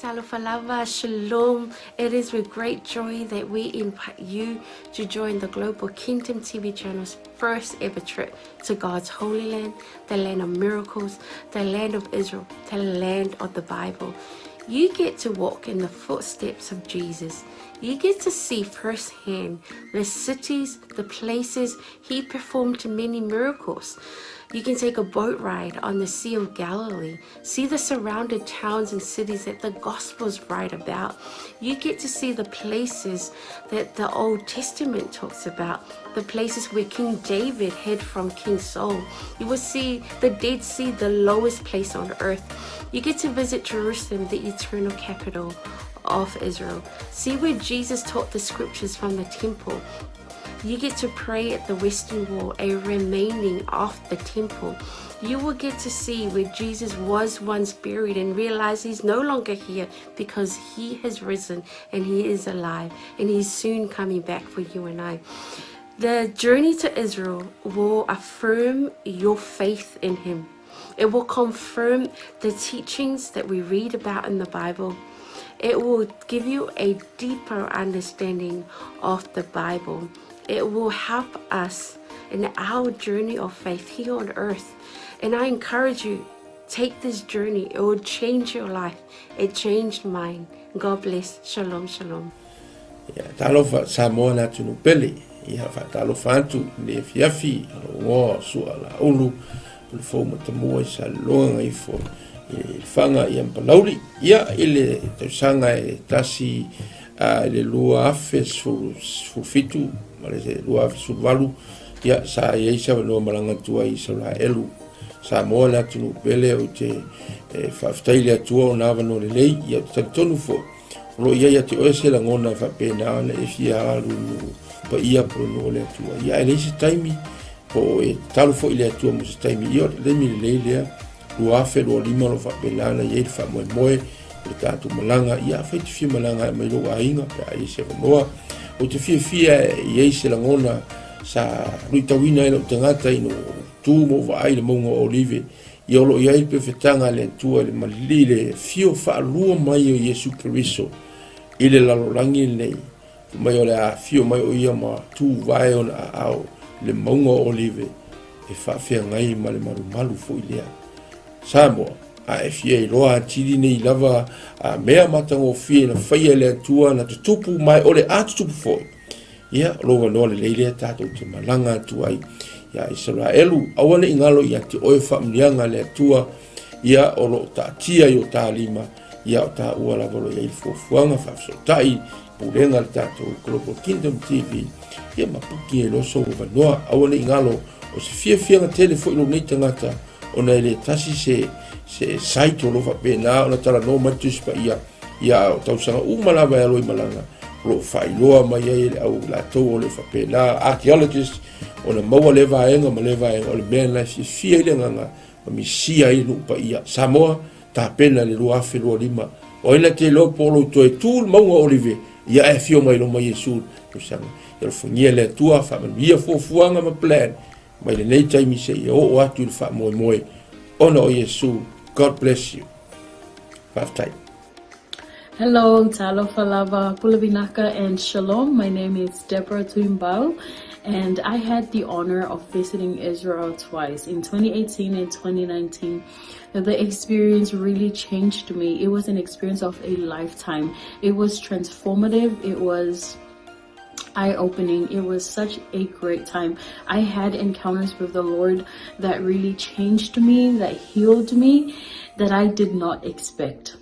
B: Talofa lava, shalom. It is with great joy that we invite you to join the Global Kingdom TV channel's first ever trip to God's holy land, the land of miracles, the land of Israel, the land of the Bible. You get to walk in the footsteps of Jesus. You get to see firsthand the cities, the places he performed many miracles. You can take a boat ride on the Sea of Galilee, see the surrounded towns and cities that the Gospels write about. You get to see the places that the Old Testament talks about, the places where King David hid from King Saul. You will see the Dead Sea, the lowest place on earth. You get to visit Jerusalem, the eternal capital of Israel. See where Jesus taught the scriptures from the temple. You get to pray at the Western Wall, a remaining of the temple. You will get to see where Jesus was once buried and realize he's no longer here because he has risen and he is alive and he's soon coming back for you and I. The journey to Israel will affirm your faith in him. It will confirm the teachings that we read about in the Bible. It will give you a deeper understanding of the Bible. It will help us in our journey of faith here on earth. And I encourage you, take this journey. It will change your life. It changed mine. God bless. Shalom, shalom.
C: Ia, talofa Samoa le atunuu pele. Ia, faatalofa atu i le afiafi, o lou igoa o Sua Laulu, o le fou matamua i Saleloga Gagaifo i Lefaga ia ma Palauli. Ia, i le tausaga e tasi i le 2017 ma le 2018, ia, sa i ai se avanoa malaga atu ai i Isaraelu. Samoa le atunuu pele, ou te faafetai i le Atua ona avanoa lelei, ia, ou te talitonu foi, O lo o i ai ia te oe se lagona e faapena ona e fia alu i nuu paia po o le nuu o le Atua. Ia, ae leai se taimi, po o e tatalo foi i le Atua mo se taimi. Ia, o le taimi lelei lea, 2025 o lo o faapena ona i ai le faamoemoe o le tatou malaga. Ia, afai e te fia malaga e aumai lou aiga pe a i ai se avanoa. Ou te fiafia e i ai se lagona sa luitauina ai lou tagata ina ua ou tu ma ou vaai i le mauga o Olive Ia o lo o i ai le pefetaga a le Atua i le malili i le afio faalua mai o Iesu Keriso i le lalolagi lenei, fai mai o le a afio mai o ia ma tuvae ona aao i le mauga o Olive e faafeagai ma le malumalu foi lea. Samoa, a e fia iloa atili nei lava a mea matagofie na faia e le Atua na tutupu ma e o le a tutupu foi, Ia, o lou avanoa lelei lea tatou te malaga atu ai ia Isaraelu. Aua ne i galo ia te oe faamanuiaga a le Atua, ia o lo o taatia i o ta lima, ia o taua lava o lo o i ai le fuafuaga faafesootai, pulega a le tatou Global Kingdom TV, ia ma puki ai loa sou avanoa. Aua ne i galo, o se fiafiaga tele foi lou nei tagata, ona e le tasi se, se site o lo o faapena ona talanoa mai le Tusi Paia, Ia, o tausaga uma lava e alo i malaga, o lo o faailoa mai ai e le au latou o le faapena, archaeologist, ona maua lea vaega ma lea vaega, o le mea lena e fiafia ai le agaga ma misia ai le nuu paia. Samoa, tapena i le 2025. O ai na te iloa po o lou toe tu le mauga o Olive, ia ae afio mai loma Iesu i le tausaga. Ia alofagia le Atua, faamanuia fuafuaga ma plan mai lenei taimi seia oo atu i le faamoemoe ona o Iesu. God bless you. Faafetai.
D: Hello, talofa lava, pule vinaka and shalom. My name is Deborah Tuimbau and I had the honor of visiting Israel twice in 2018 and 2019. The experience really changed me. It was an experience of a lifetime. It was transformative. It was eye-opening. It was such a great time. I had encounters with the Lord that really changed me, that healed me, that I did not expect.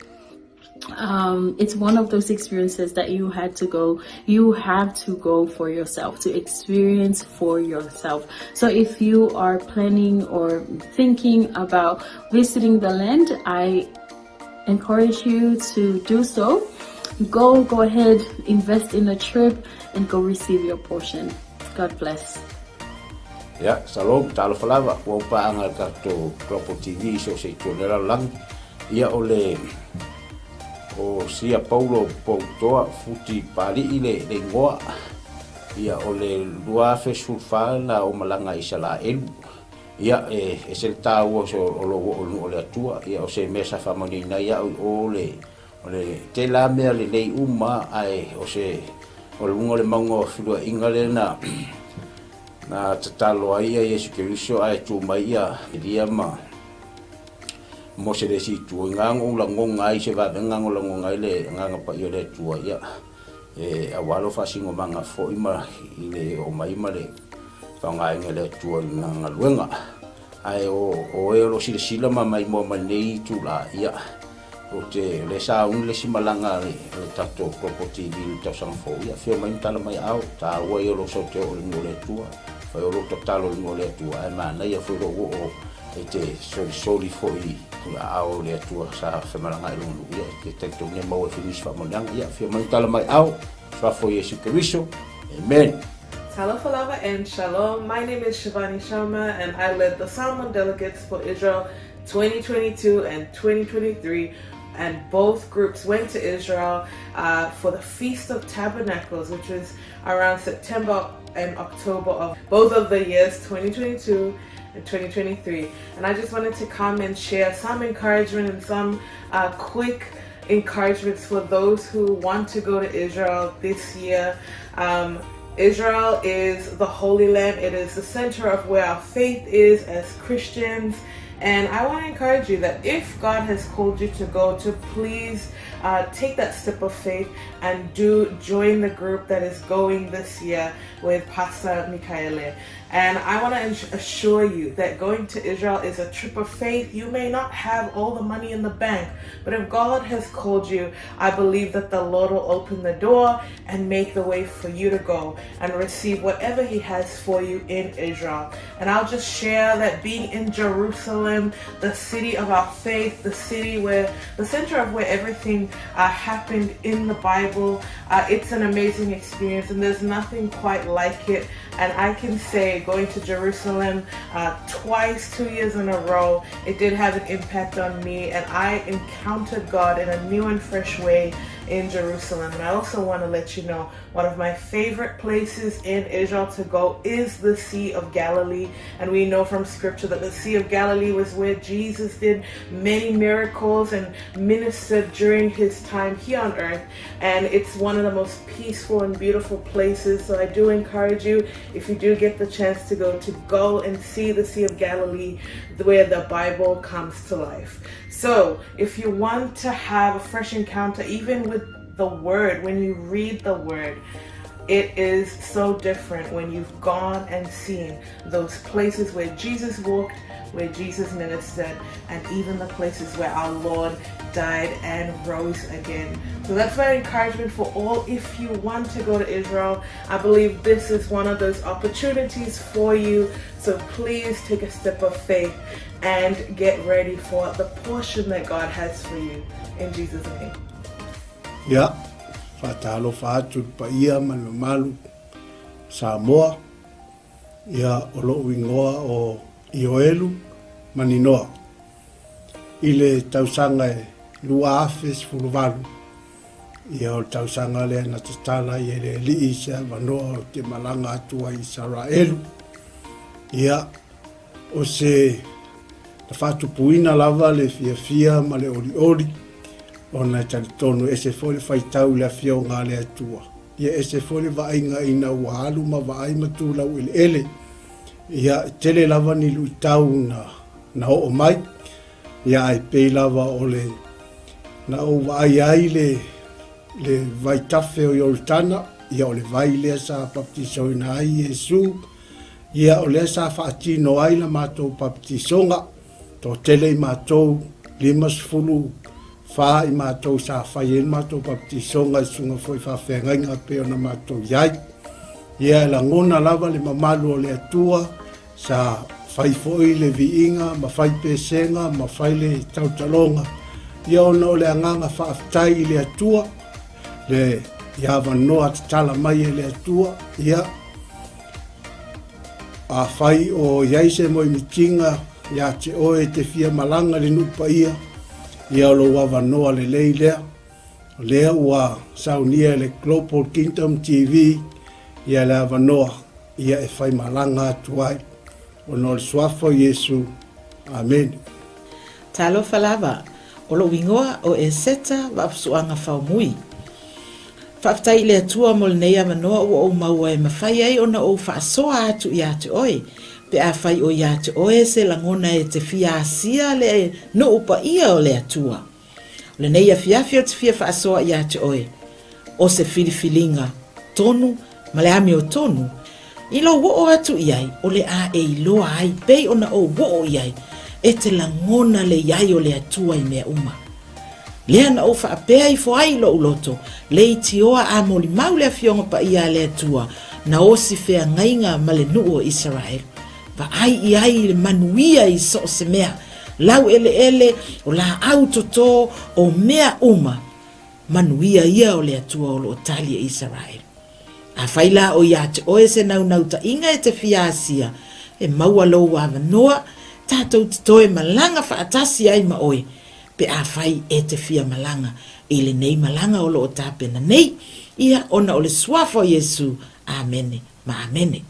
D: It's one of those experiences that you had to go, you have to go for yourself, to experience for yourself. So if you are planning or thinking about visiting the land, I encourage you to do so. Go ahead, invest in a trip and go receive your portion. God bless.
E: Ia, shalom, talofa lava, ua ou paaga i le tatou Global TV i so o se itu o le lalolagi. Ia, o le o Sia Paulo Poutoa Futi Pali'i le le igoa. Ia, o le 2014 na ou malaga i Isalaelu. Ia, e ese le taua o se o lou oo i le nuu o le Atua. Ia, o se mea sa faamanuiaina ai au i o le O le tela mea lelei uma ae o se o luga o le mauga o feluaiga lea na na tatalo ai ia Iesu Keriso ae tu mai ia Elia ma Mose le isi itu. I nga ou lagoga ai se vaveaga o lagoga ai le Agaga Paia o le Atua ia e aua lou faasinomaga foi ma i le oo mai ma le faaaogaina e le Atua i lana galuega. Ae o o e o lo o silasila ma maimoa mai lenei itula, ia, ou te, o lea sa uni le isi malaga a le, a le tatou Global TV i le tausaga fou, ia, afio mai ma tala mai aao, taua ia o lou sau te oo i le nuu o le Atua, fai o lou tatalo i le nuu o le Atua, ae manaia foi lou oo e te solisoli foi i aao o le Atua sa femalaga ai lona nuu, ia, e te talitonu e maua ai foi nisi faamanuiaga, ia, afio mai ma tala mai aao, Suafa o Iesu Keriso, Amen.
F: Talofa lava and shalom. My name is Shivani Sharma and I led the Samoan delegates for Israel 2022 and 2023 and both groups went to Israel for the Feast of Tabernacles, which was around September and October of both of the years 2022 and 2023. And I just wanted to come and share some encouragement and some quick encouragements for those who want to go to Israel this year. Israel is the Holy Land. It is the center of where our faith is as Christians. And I want to encourage you that if God has called you to go, to please take that step of faith and do join the group that is going this year with Pastor Mikaele. And I want to assure you that going to Israel is a trip of faith. You may not have all the money in the bank, but if God has called you, I believe that the Lord will open the door and make the way for you to go and receive whatever He has for you in Israel. And I'll just share that being in Jerusalem, the city of our faith, the city where the center of where everything happened in the Bible, it's an amazing experience, and there's nothing quite like it. And I can say going to Jerusalem twice, 2 years in a row, it did have an impact on me, and I encountered God in a new and fresh way in Jerusalem. And I also want to let you know, one of my favorite places in Israel to go is the Sea of Galilee. And we know from scripture that the Sea of Galilee was where Jesus did many miracles and ministered during his time here on earth. And it's one of the most peaceful and beautiful places. So I do encourage you, if you do get the chance to go and see the Sea of Galilee, where the Bible comes to life. So if you want to have a fresh encounter, even with the Word, when you read the Word, it is so different when you've gone and seen those places where Jesus walked, where Jesus ministered, and even the places where our Lord died and rose again. So that's my encouragement for all. If you want to go to Israel, I believe this is one of those opportunities for you. So please take a step of faith and get ready for the portion that God has for you. In Jesus' name.
A: Ia, faatalofa atu i le paia ma le mamalu o Samoa. Ia, o lou igoa o Ioelu Maninoa. I le tausaga e 2018, ia o le tausaga lea na tatala ai e le Alii se avanoa ou te malaga atu ai i Isaraelu. Ia, o se na faatupuina lava le fiafia ma le olioli, ona e talitonu e ese foi le faitau i le Afioga a le Atua. Ia ese foi le vaaiga ina ua alu ma vaai ma tu laueleele. Ia, e tele lava ni luitau na, na oo mai, ia ae pei lava o le, na ou vaai ai le, le vaitafe o Ioritana,
G: Ia o le vai lea sa papatisoina ai Iesu, ia o lea sa faatino ai la matou papatisoga. Toatele i matou, 54 i matou sa fai ai le matou papatisoga i susuga foi i faafeagaiga pei ona matou i ai. Ia e lagona lava le mamalu o le Atua, sa fai foi le viiga ma fai pesega ma fai le tautaloga, ia ona o le agaga faafetai i le Atua, le i avanoa tatala mai e le Atua, ia afai o i ai se moemitiga ia te oe e te fia malaga i le nuu paia, ia o lou avanoa lelei lea. O lea ua saunia e le Global Kingdom TV ia le avanoa ia e fai malaga atu ai. Ona o le suafa o Iesu. Amene.
H: Talofa lava, o lou igoa o Eseta Vaafusuaga Faumui. Faafetai i le Atua mo lenei avanoa ua ou maua e mafai ai ona ou faasoa atu ia te oe, pe afai o ia te oe se lagona e te fia asia le nuu paia o le Atua. O lenei afiafi ou te fia faasoa ia te oe, o se filifiliga tonu ma le amiotonu, i lou oo atu i ai o le a e iloa ai pei ona ou oo i ai, e te lagona le i ai o le Atua i mea uma. Lea na ou faapea ifo ai i lou loto, leitioa a molimau le Afioga Paia a le Atua, na osi feagaiga ma le nuu o Isaraelu. Vaai i ai i le manuia i so o se mea, laueleele, o laau toto, o mea uma, manuia ia o le Atua o lo o tali e Isaraelu. Afai la o ia te oe se naunautaiga e te fia asia, e maua lou avanoa, tatou te toe malaga faatasi ai ma oe, pe afai e te fia malaga i lenei malaga o lo o tapena nei, ia ona o le Suafa o Iesu. Amene ma amene.